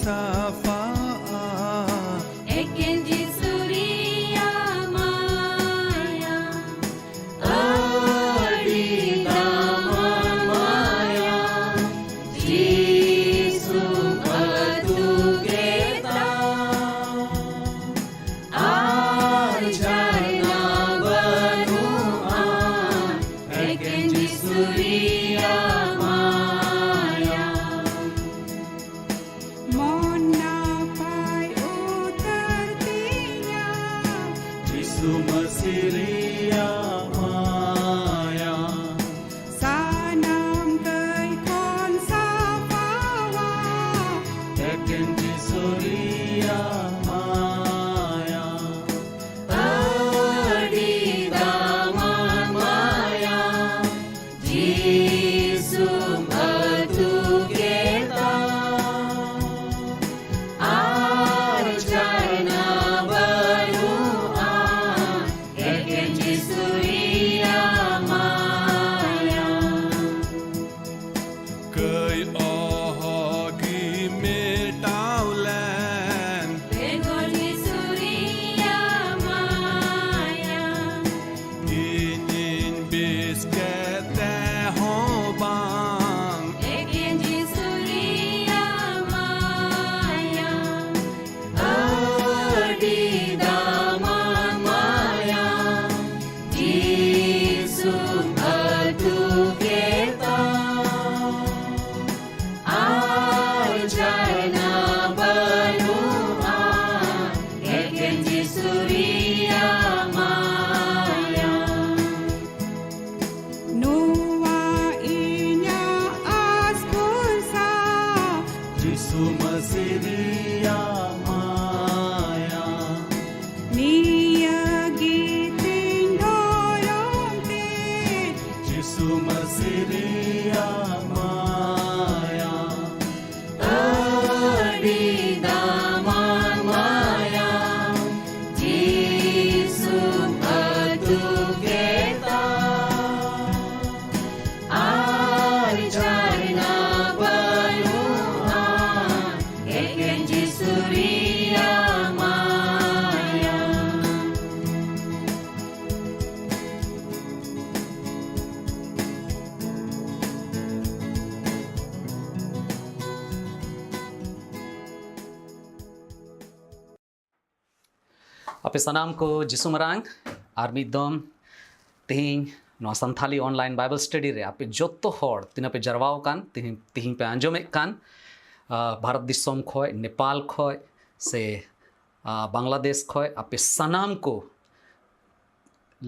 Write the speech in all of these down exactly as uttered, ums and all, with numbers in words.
ᱥᱟᱯᱷᱟᱜᱼᱟ᱾ ᱮᱠᱮᱱ ᱡᱤᱥᱩ ᱨᱮᱭᱟᱜ ᱢᱟᱭᱟ, ᱟᱹᱰᱤ ᱫᱟᱢᱟᱱ ᱢᱟᱭᱟ, ᱡᱤᱥᱩᱢ ᱟᱹᱛᱩ ᱠᱮᱫᱟ᱾ ᱟᱨ ᱡᱷᱟᱨᱱᱟ ᱵᱟᱹᱱᱩᱜᱼᱟ, ᱮᱠᱮᱱ ᱡᱤᱥᱩ ᱨᱮᱭᱟᱜ ᱢᱟᱭᱟ᱾ ᱢᱚᱱ ᱱᱟᱯᱟᱭ ᱩᱛᱟᱹᱨ ᱛᱤᱧᱟ, ᱡᱤᱥᱩ ᱢᱟᱹᱥᱤ ᱨᱮᱭᱟᱜ ᱢᱟᱭᱟ᱾ ᱥᱟᱱᱟᱢ ᱠᱟᱹᱭ ᱠᱷᱚᱱ ᱥᱟᱯᱷᱟᱣᱟ, ᱮᱠᱮᱱ ᱡᱤᱥᱩ ᱨᱮᱭᱟᱜ ᱢᱟᱭᱟ᱾ ᱟᱹᱰᱤ ᱫᱟᱢᱟᱱ ᱢᱟᱭᱟ, ᱡᱤᱥᱩᱢ ᱟᱹᱛᱩ ᱠᱮᱫᱟ᱾ ᱟᱨ ᱡᱷᱟᱨᱱᱟ ᱵᱟᱹᱱᱩᱜᱼᱟ, ᱮᱠᱮᱱ ᱡᱤᱥᱩ ᱨᱮᱭᱟᱜ ᱢᱟᱭᱟ᱾ ᱠᱟᱹᱭ ᱚᱦᱚᱜᱤ ᱢᱮᱴᱟᱣ ᱞᱮᱱ, ᱵᱮᱜᱚᱨ ᱡᱤᱥᱩ ᱨᱮᱭᱟᱜ ᱢᱟᱭᱟ᱾ ᱤᱧᱤᱧ ᱵᱮᱥ ᱠᱮᱛᱮ ᱦᱚᱸ ᱵᱟᱝ, ᱮᱠᱮᱱ ᱡᱤᱥᱩ ᱨᱮᱭᱟᱜ ᱢᱟᱭᱟ᱾ ᱟᱹᱰᱤ ᱫᱟᱢᱟᱱ ᱢᱟᱭᱟ, ᱡᱤᱥᱩᱢ ᱟᱹᱛᱩ ᱠᱮᱫᱟ᱾ ᱟᱨ ᱡᱷᱟᱨᱱᱟ ᱵᱟᱹᱱᱩᱜᱼᱟ, ᱮᱠᱮᱱ ᱡᱤᱥᱩ ᱨᱮᱭᱟᱜ ᱢᱟᱭᱟ᱾ ᱱᱚᱣᱟ ᱤᱧᱟᱜ ᱟᱥ ᱵᱷᱚᱨᱥᱟ, ᱡᱤᱥᱩ ᱢᱟᱹᱥᱤ ᱨᱮᱭᱟᱜ ᱢᱟᱭᱟ᱾ ᱱᱤᱭᱟᱹ ᱜᱮ ᱛᱤᱧ ᱫᱷᱚᱨᱚᱢ ᱛᱮ, ᱡᱤᱥᱩ ᱢᱟᱹᱥᱤ ᱨᱮᱭᱟᱜ ᱢᱟᱭᱟ᱾ ᱟᱹᱰᱤ ᱫᱟᱢᱟᱱ ᱢᱟᱭᱟ, ᱡᱤᱥᱩᱢ ᱟᱹᱛᱩ ᱠᱮᱫᱟ᱾ ᱟᱨ ᱡᱷᱟᱨᱱᱟ ᱵᱟᱹᱱᱩᱜᱼᱟ, ᱮᱠᱮᱱ ᱨᱮᱭᱟᱜ ᱢᱟᱭᱟ᱾ ᱟᱯᱮ ᱥᱟᱱᱟᱢ ᱠᱚ ᱡᱤᱥᱩ ᱢᱟᱨᱟᱝ ᱟᱨ ᱢᱤᱫ ᱫᱚᱢ ᱛᱮᱦᱮᱧ ᱱᱚᱣᱟ ᱥᱟᱱᱛᱷᱟᱞᱤ online Bible study ᱨᱮ ᱟᱯᱮ ᱡᱚᱛᱚ ᱦᱚᱲ ᱛᱤᱱᱟᱹᱜ ᱯᱮ ᱡᱟᱨᱣᱟ ᱟᱠᱟᱱ, ᱛᱮᱦᱮᱧ, ᱛᱮᱦᱮᱧ ᱯᱮ ᱟᱸᱡᱚᱢᱮᱫ ᱠᱟᱱ, ᱟᱨ ᱵᱷᱟᱨᱚᱛ ᱫᱤᱥᱚᱢ ᱠᱷᱚᱡ, ᱱᱮᱯᱟᱞ ᱠᱷᱚᱡ, ᱥᱮ, ᱟᱨ ᱵᱟᱝᱞᱟᱫᱮᱥ ᱠᱷᱚᱡ, ᱟᱯᱮ ᱥᱟᱱᱟᱢ ᱠᱚ,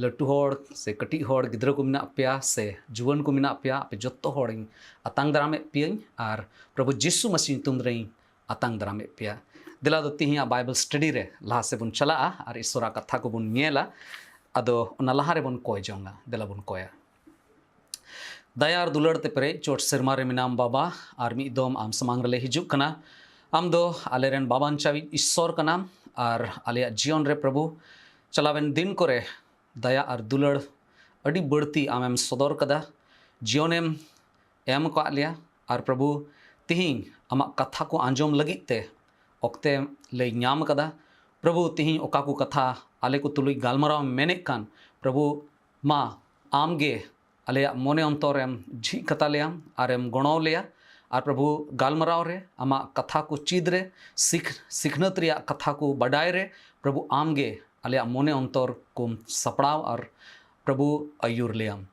ᱞᱟᱹᱴᱩ ᱦᱚᱲ ᱥᱮ ᱠᱟᱹᱴᱤᱡ ᱦᱚᱲ, ᱜᱤᱫᱽᱨᱟᱹ ᱠᱚ ᱢᱮᱱᱟᱜ ᱯᱮᱭᱟ ᱥᱮ ᱡᱩᱣᱟᱹᱱ ᱠᱚ ᱢᱮᱱᱟᱜ ᱯᱮᱭᱟ, ᱟᱯᱮ ᱡᱚᱛᱚ ᱦᱚᱲᱤᱧ ᱟᱛᱟᱝ ᱫᱟᱨᱟᱢᱮᱫ ᱯᱮᱭᱟᱹᱧ ᱟᱨ ᱯᱨᱚᱵᱷᱩ ᱡᱤᱥᱩ ᱢᱟᱥᱤ ᱧᱩᱛᱩᱢ ᱨᱮᱧ ᱟᱛᱟᱝ ᱫᱟᱨᱟᱢᱮᱫ ᱯᱮᱭᱟ᱾ ᱫᱮᱞᱟ ᱫᱚ ᱛᱮᱦᱮᱧᱟᱜ Bible study ᱨᱮ ᱞᱟᱦᱟ ᱥᱮᱫ ᱵᱚᱱ ᱪᱟᱞᱟᱜᱼᱟ ᱟᱨ ᱤᱥᱚᱨᱟᱜ ᱠᱟᱛᱷᱟ ᱠᱚᱵᱚᱱ ᱧᱮᱞᱟ᱾ ᱟᱫᱚ ᱚᱱᱟ ᱞᱟᱦᱟ ᱨᱮᱵᱚᱱ ᱠᱚᱭ ᱡᱚᱝᱟ᱾ ᱫᱮᱞᱟ ᱵᱚᱱ ᱠᱚᱭᱟ᱾ ᱫᱟᱭᱟ ᱟᱨ ᱫᱩᱞᱟᱹᱲ ᱛᱮ ᱯᱮᱨᱮᱡ ᱪᱚᱴ ᱥᱮᱨᱢᱟ ᱨᱮ ᱢᱮᱱᱟᱢ ᱵᱟᱵᱟ, ᱟᱨ ᱢᱤᱫ ᱫᱚᱢ ᱟᱢ ᱥᱟᱢᱟᱝ ᱨᱮᱞᱮ ᱦᱤᱡᱩᱜ ᱠᱟᱱᱟ᱾ ᱟᱢ ᱫᱚ ᱟᱞᱮᱨᱮᱱ ᱵᱟᱵᱟᱧᱪᱟᱣᱤᱡ ᱤᱥᱥᱚᱨ ᱠᱟᱱᱟᱢ, ᱟᱨ ᱟᱞᱮᱭᱟᱜ ᱡᱤᱭᱚᱱ ᱨᱮ ᱯᱨᱚᱵᱷᱩ, ᱪᱟᱞᱟᱣᱮᱱ ᱫᱤᱱ ᱠᱚᱨᱮ ᱫᱟᱭᱟ ᱟᱨ ᱫᱩᱞᱟᱹᱲ ᱟᱹᱰᱤ ᱵᱟᱹᱲᱛᱤ ᱟᱢᱮᱢ ᱥᱚᱫᱚᱨ ᱠᱟᱫᱟ, ᱡᱤᱭᱚᱱᱮᱢ ᱮᱢ ᱟᱠᱟᱫ ᱞᱮᱭᱟ᱾ ᱟᱨ ᱯᱨᱚᱵᱷᱩ, ᱛᱤᱦᱤᱧ ᱟᱢᱟᱜ ᱠᱟᱛᱷᱟ ᱠᱚ ᱟᱸᱡᱚᱢ ᱞᱟᱹᱜᱤᱫ ᱛᱮ ᱚᱠᱛᱮ ᱞᱮ ᱧᱟᱢ ᱟᱠᱟᱫᱟ᱾ ᱯᱨᱚᱵᱷᱩ, ᱛᱤᱦᱤᱧ ᱚᱠᱟ ᱠᱚ ᱠᱟᱛᱷᱟ ᱟᱞᱮ ᱠᱚ ᱛᱩᱞᱩᱡ ᱜᱟᱞᱢᱟᱨᱟᱣ ᱮᱢ ᱢᱮᱱᱮᱫ ᱠᱟᱱ, ᱯᱨᱚᱵᱷᱩ, ᱢᱟ ᱟᱢᱜᱮ ᱟᱞᱮᱭᱟᱜ ᱢᱚᱱᱮ ᱚᱱᱛᱚᱨᱮᱢ ᱡᱷᱤᱡ ᱠᱟᱛᱟ ᱞᱮᱭᱟᱢ ᱟᱨᱮᱢ ᱜᱚᱲᱚ ᱞᱮᱭᱟ᱾ ᱟᱨ ᱯᱨᱚᱵᱷᱩ, ᱜᱟᱞᱢᱟᱨᱟᱣ ᱨᱮ, ᱟᱢᱟᱜ ᱠᱟᱛᱷᱟ ᱠᱚ ᱪᱮᱫ ᱨᱮ, ᱥᱤᱠᱷ-, ᱥᱤᱠᱷᱱᱟᱹᱛ ᱨᱮᱭᱟᱜ ᱠᱟᱛᱷᱟ ᱠᱚ ᱵᱟᱰᱟᱭ ᱨᱮ, ᱯᱨᱚᱵᱷᱩ, ᱟᱢᱜᱮ ᱟᱞᱮᱭᱟᱜ ᱢᱚᱱᱮ ᱚᱱᱛᱚᱨ ᱠᱚᱢ ᱥᱟᱯᱲᱟᱣ ᱟᱨ ᱯᱨᱚᱵᱷᱩ, ᱟᱹᱭᱩᱨ ᱞᱮᱭᱟᱢ᱾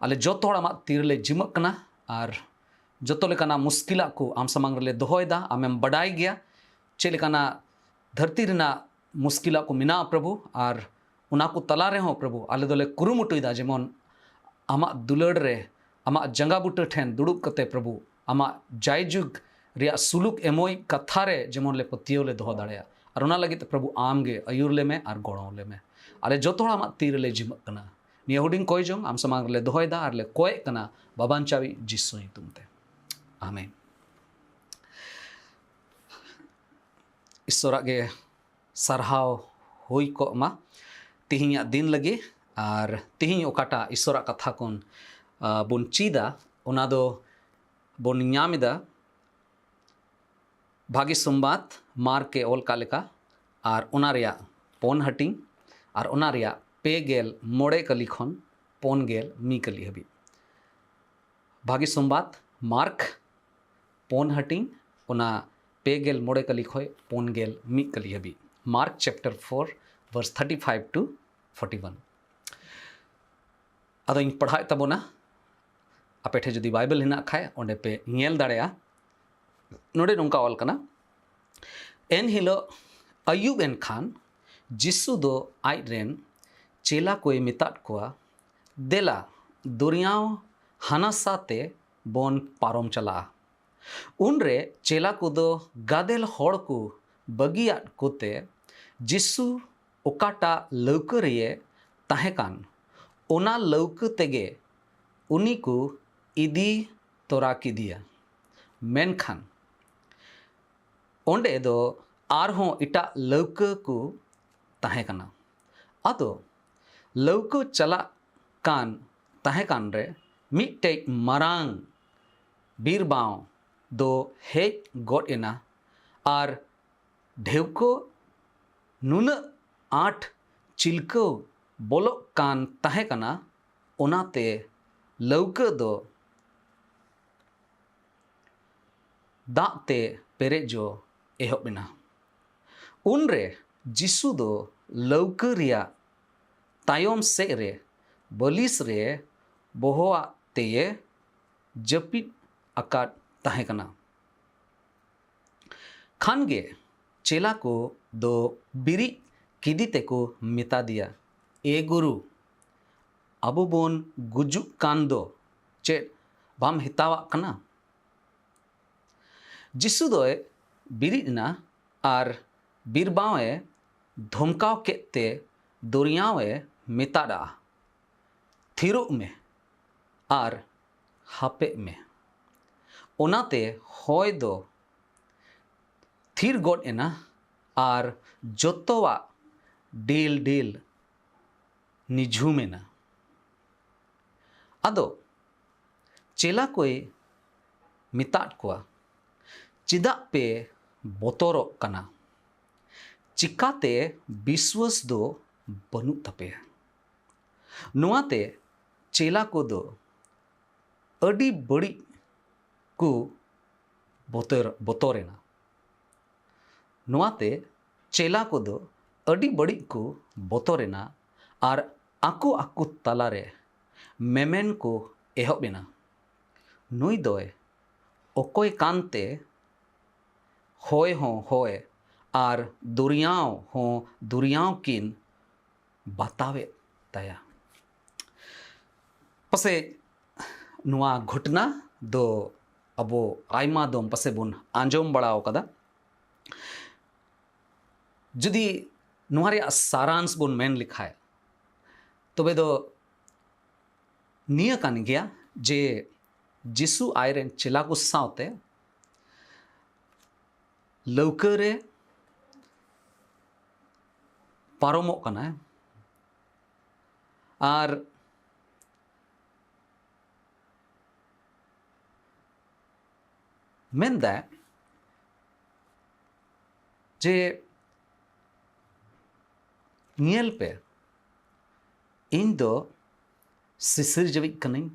ᱟᱞᱮ ᱡᱚᱛᱚ ᱦᱚᱲ ᱟᱢᱟᱜ ᱛᱤ ᱨᱮᱞᱮ ᱡᱤᱢᱟᱹᱜ ᱠᱟᱱᱟ ᱟᱨ ᱡᱚᱛᱚ ᱞᱮᱠᱟᱱᱟᱜ ᱢᱩᱥᱠᱤᱞᱟᱜ ᱠᱚ ᱟᱢ ᱥᱟᱢᱟᱝ ᱨᱮᱞᱮ ᱫᱚᱦᱚᱭᱮᱫᱟ᱾ ᱟᱢᱮᱢ ᱵᱟᱰᱟᱭ ᱜᱮᱭᱟ ᱪᱮᱫ ᱞᱮᱠᱟᱱᱟᱜ ᱫᱷᱟᱹᱨᱛᱤ ᱨᱮᱱᱟᱜ ᱢᱩᱥᱠᱤᱞᱟᱜ ᱠᱚ ᱢᱮᱱᱟᱜᱼᱟ, ᱯᱨᱚᱵᱷᱩ, ᱟᱨ ᱚᱱᱟ ᱠᱚ ᱛᱟᱞᱟ ᱨᱮᱦᱚᱸ, ᱯᱨᱚᱵᱷᱩ, ᱟᱞᱮ ᱫᱚᱞᱮ ᱠᱩᱨᱩᱢᱩᱴᱩᱭᱮᱫᱟ ᱡᱮᱢᱚᱱ ᱟᱢᱟᱜ ᱫᱩᱞᱟᱹᱲ ᱨᱮ, ᱟᱢᱟᱜ ᱡᱟᱸᱜᱟ ᱵᱩᱴᱟᱹ ᱴᱷᱮᱱ ᱫᱩᱲᱩᱵ ᱠᱟᱛᱮ, ᱯᱨᱚᱵᱷᱩ, ᱟᱢᱟᱜ ᱡᱟᱭᱡᱩᱜᱽ ᱨᱮᱭᱟᱜ ᱥᱩᱞᱩᱠ ᱮᱢᱚᱭ ᱠᱟᱛᱷᱟ ᱨᱮ ᱡᱮᱢᱚᱱ ᱞᱮ ᱯᱟᱹᱛᱭᱟᱹᱣ ᱞᱮ ᱫᱚᱦᱚ ᱫᱟᱲᱮᱭᱟᱜ᱾ ᱟᱨ ᱚᱱᱟ ᱞᱟᱹᱜᱤᱫ ᱛᱮ, ᱯᱨᱚᱵᱷᱩ, ᱟᱢ ᱜᱮ ᱟᱹᱭᱩᱨ ᱞᱮᱢᱮ ᱟᱨ ᱜᱚᱲᱚ ᱞᱮᱢᱮ᱾ ᱟᱞᱮ ᱡᱚᱛᱚ ᱦᱚᱲ ᱟᱢᱟᱜ ᱛᱤ ᱨᱮᱞᱮ ᱡᱤᱢᱟᱹᱜ ᱠᱟᱱᱟ᱾ ᱱᱤᱭᱟᱹ ᱦᱩᱰᱤᱧ ᱠᱚᱭ ᱡᱚᱝ ᱟᱢ ᱥᱟᱢᱟᱝ ᱨᱮᱞᱮ ᱫᱚᱦᱚᱭᱮᱫᱟ ᱟᱨ ᱞᱮ ᱠᱚᱭᱮᱫ ᱠᱟᱱᱟ ᱵᱟᱵᱟᱧᱪᱟᱣᱤᱡ ᱡᱤᱥᱩ ᱧᱩᱛᱩᱢ ᱛᱮ᱾ ᱟᱢᱮᱱ᱾ ᱤᱥᱚᱨᱟᱜ ᱜᱮ ᱥᱟᱨᱦᱟᱣ ᱦᱩᱭ ᱠᱚᱜ ᱢᱟ ᱛᱤᱦᱤᱧᱟᱜ ᱫᱤᱱ ᱞᱟᱹᱜᱤᱫ᱾ ᱟᱨ ᱛᱤᱦᱤᱧ ᱚᱠᱟᱴᱟᱜ ᱤᱥᱚᱨᱟᱜ ᱠᱟᱛᱷᱟ ᱠᱷᱚᱱ, ᱟ, ᱵᱚᱱ ᱪᱮᱫᱟ, ᱚᱱᱟ ᱫᱚ ᱵᱚᱱ ᱧᱟᱢ ᱮᱫᱟ ᱵᱷᱟᱹᱜᱤ ᱥᱚᱢᱵᱟᱫ ᱢᱟᱨᱠ ᱮ ᱚᱞ ᱠᱟᱜ ᱞᱮᱠᱟ, ᱟᱨ ᱚᱱᱟ ᱨᱮᱭᱟᱜ ᱯᱩᱱ ᱦᱟᱹᱴᱤᱧ, ᱟᱨ ᱚᱱᱟ ᱨᱮᱭᱟᱜ ᱯᱮ ᱜᱮᱞ ᱢᱚᱬᱮ ᱠᱟᱹᱞᱤ ᱠᱷᱚᱱ ᱯᱩᱱ ᱜᱮᱞ ᱢᱤᱫ ᱠᱟᱹᱞᱤ ᱦᱟᱹᱵᱤᱡ᱾ ᱵᱷᱟᱹᱜᱤ ᱥᱚᱢᱵᱟᱫ ᱢᱟᱨᱠ ᱯᱩᱱ ᱦᱟᱹᱴᱤᱧ, ᱚᱱᱟ ᱯᱮ ᱜᱮᱞ ᱢᱚᱬᱮ ᱠᱟᱹᱞᱤ ᱠᱷᱚᱱ ᱯᱩᱱ ᱜᱮᱞ ᱢᱤᱫ ᱠᱟᱹᱞᱤ ᱦᱟᱹᱵᱤᱡ᱾ Mark chapter four, verse thirty five to forty one. ᱟᱫᱚᱧ ᱯᱟᱲᱦᱟᱣᱮᱫ ᱛᱟᱵᱚᱱᱟ, ᱟᱯᱮ ᱴᱷᱮᱱ ᱡᱩᱫᱤ ᱵᱟᱭᱵᱮᱞ ᱦᱮᱱᱟᱜ ᱠᱷᱟᱡ ᱚᱸᱰᱮ ᱯᱮ ᱧᱮᱞ ᱫᱟᱲᱮᱭᱟᱜᱼᱟ᱾ ᱱᱚᱰᱮ ᱱᱚᱝᱠᱟ ᱚᱞ ᱠᱟᱱᱟ, ᱮᱱ ᱦᱤᱞᱳᱜ ᱟᱹᱭᱩᱵ ᱮᱱ ᱠᱷᱟᱱ ᱡᱤᱥᱩ ᱫᱚ ᱟᱡ ᱨᱮᱱ ᱪᱮᱞᱟ ᱠᱚᱭ ᱢᱮᱛᱟᱫ ᱠᱚᱣᱟ, "ᱫᱮᱞᱟ, ᱫᱚᱨᱭᱟᱣ ᱦᱟᱱᱟᱥᱟ ᱛᱮ ᱵᱚᱱ ᱯᱟᱨᱚᱢ ᱪᱟᱞᱟᱜᱼᱟ᱾" ᱩᱱᱨᱮ ᱪᱮᱞᱟ ᱠᱚᱫᱚ ᱜᱟᱫᱮᱞ ᱦᱚᱲ ᱠᱚ ᱵᱟᱹᱜᱤᱭᱟᱫ ᱠᱚᱛᱮ ᱡᱤᱥᱩ ᱚᱠᱟᱴᱟᱜ ᱞᱟᱹᱣᱠᱟᱹ ᱨᱮᱭᱮ ᱛᱟᱦᱮᱸ ᱠᱟᱱ, ᱚᱱᱟ ᱞᱟᱹᱣᱠᱟᱹ ᱛᱮᱜᱮ ᱩᱱᱤ ᱠᱚ ᱤᱫᱤ ᱛᱚᱨᱟ ᱠᱮᱫᱮᱭᱟ᱾ ᱢᱮᱱᱠᱷᱟᱱ ᱚᱸᱰᱮ ᱫᱚ ᱟᱨᱦᱚᱸ ᱮᱴᱟᱜ ᱞᱟᱹᱣᱠᱟᱹ ᱠᱚ ᱛᱟᱦᱮᱸ ᱠᱟᱱᱟ᱾ ᱟᱫᱚ ᱞᱟᱹᱣᱠᱟᱹ ᱪᱟᱞᱟᱜ ᱠᱟᱱ ᱛᱟᱦᱮᱸ ᱠᱟᱱ ᱨᱮ ᱢᱤᱫᱴᱮᱡ ᱢᱟᱨᱟᱝ ᱵᱤᱨᱵᱟᱶ ᱫᱚ ᱦᱮᱡ ᱜᱚᱫ ᱮᱱᱟ, ᱟᱨ ᱰᱷᱮᱣᱠᱟᱹ ᱱᱩᱱᱟᱹᱜ ᱟᱸᱴ ᱪᱤᱞᱠᱟᱹᱣ ᱵᱚᱞᱚᱜ ᱠᱟᱱ ᱛᱟᱦᱮᱸ ᱠᱟᱱᱟ, ᱚᱱᱟᱛᱮ ᱞᱟᱹᱣᱠᱟᱹ ᱫᱚ ᱫᱟᱜ ᱛᱮ ᱯᱮᱨᱮᱡᱚᱜ ᱮᱦᱚᱵ ᱮᱱᱟ᱾ ᱩᱱᱨᱮ ᱡᱤᱥᱩ ᱫᱚ ᱞᱟᱹᱣᱠᱟᱹ ᱨᱮᱭᱟᱜ ᱛᱟᱭᱚᱢ ᱥᱮᱫ ᱨᱮ ᱵᱟᱹᱞᱤᱥ ᱨᱮ ᱵᱚᱦᱚᱣᱟᱜ ᱛᱮᱭᱮ ᱡᱟᱹᱯᱤᱫ ᱟᱠᱟᱫ ᱛᱟᱦᱮᱸ ᱠᱟᱱᱟ᱾ ᱠᱷᱟᱱ ᱜᱮ ᱪᱮᱞᱟ ᱠᱚ ᱫᱚ ᱵᱤᱨᱤᱫ ᱠᱤᱫᱤ ᱛᱮᱠᱚ ᱢᱮᱛᱟ ᱫᱮᱭᱟ, "ᱮ ᱜᱩᱨᱩ, ᱟᱵᱚ ᱵᱚᱱ ᱜᱩᱡᱩᱜ ᱠᱟᱱ ᱫᱚ, ᱪᱮᱫ ᱵᱟᱢ ᱦᱮᱛᱟᱣᱟᱜ ᱠᱟᱱᱟ?" ᱡᱤᱥᱩ ᱫᱚᱭ ᱵᱤᱨᱤᱫ ᱮᱱᱟ ᱟᱨ ᱵᱤᱨᱵᱟᱶ ᱮ ᱫᱷᱚᱢᱠᱟᱣ ᱠᱮᱫ ᱛᱮ ᱫᱚᱨᱭᱟᱣ ᱮ ᱢᱮᱛᱟᱫᱼᱟ, "ᱛᱷᱤᱨᱚᱜ ᱢᱮ ᱟᱨ ᱦᱟᱯᱮᱜ ᱢᱮ᱾" ᱚᱱᱟᱛᱮ ᱦᱚᱭ ᱫᱚ ᱛᱷᱤᱨ ᱜᱚᱫ ᱮᱱᱟ ᱟᱨ ᱡᱚᱛᱚᱣᱟᱜ ᱰᱤᱞ ᱰᱤᱞ ᱱᱤᱡᱷᱩᱢ ᱮᱱᱟ᱾ ᱟᱫᱚ ᱪᱮᱞᱟ ᱠᱚᱭ ᱢᱮᱛᱟᱫ ᱠᱚᱣᱟ, "ᱪᱮᱫᱟᱜ ᱯᱮ ᱵᱚᱛᱚᱨᱚᱜ ᱠᱟᱱᱟ, ᱪᱤᱠᱟᱛᱮ ᱵᱤᱥᱣᱟᱹᱥ ᱫᱚ ᱵᱟᱹᱱᱩᱜ ᱛᱟᱯᱮᱭᱟ? ᱱᱚᱣᱟᱛᱮ ᱪᱮᱞᱟ ᱠᱚᱫᱚ ᱟᱹᱰᱤ ᱵᱟᱹᱲᱤᱡ ᱠᱚ ᱵᱚᱛᱚᱨ, ᱵᱚᱛᱚᱨᱮᱱᱟ᱾ ᱱᱚᱣᱟᱛᱮ ᱪᱮᱞᱟ ᱠᱚᱫᱚ ᱟᱹᱰᱤ ᱵᱟᱹᱲᱤᱡ ᱠᱚ ᱵᱚᱛᱚᱨᱮᱱᱟ ᱟᱨ ᱟᱠᱚ ᱟᱠᱚ ᱛᱟᱞᱟᱨᱮ ᱢᱮᱢᱮᱱ ᱠᱚ ᱮᱦᱚᱵ ᱮᱱᱟ, "ᱱᱩᱭ ᱫᱚᱭ ᱚᱠᱚᱭ ᱠᱟᱱᱛᱮ ᱦᱚᱭ ᱦᱚᱸ ᱦᱚᱭ ᱟᱨ ᱫᱚᱨᱭᱟᱣ ᱦᱚᱸ ᱫᱚᱨᱭᱟᱣ ᱠᱤᱱ ᱵᱟᱛᱟᱣᱮᱫ ᱛᱟᱭᱟ?" ᱯᱟᱥᱮᱡ ᱱᱚᱣᱟ ᱜᱷᱚᱴᱱᱟ ᱫᱚ ᱟᱵᱚ ᱟᱭᱢᱟ ᱫᱚᱢ ᱯᱟᱥᱮᱡ ᱵᱚᱱ ᱟᱸᱡᱚᱢ ᱵᱟᱲᱟ ᱟᱠᱟᱫᱟ᱾ ᱡᱩᱫᱤ ᱱᱚᱣᱟ ᱨᱮᱭᱟᱜ ᱥᱟᱨᱟᱝᱥ ᱵᱚᱱ ᱢᱮᱱ ᱞᱮᱠᱷᱟᱡ, ᱛᱚᱵᱮ ᱫᱚ ᱱᱤᱭᱟᱹ ᱠᱟᱱ ᱜᱮᱭᱟ ᱡᱮ ᱡᱤᱥᱩ ᱟᱡᱨᱮᱱ ᱪᱮᱞᱟ ᱠᱚ ᱥᱟᱶᱛᱮ ᱞᱟᱹᱣᱠᱟᱹ ᱨᱮ ᱯᱟᱨᱚᱢᱚᱜ ᱠᱟᱱᱟᱭ ᱟᱨ ᱢᱮᱱᱫᱟᱭ ᱡᱮ, "ᱧᱮᱞ ᱯᱮ, ᱤᱧ ᱫᱚ ᱥᱤᱥᱤᱨ ᱡᱟᱹᱣᱤᱡ ᱠᱟᱹᱱᱟᱹᱧ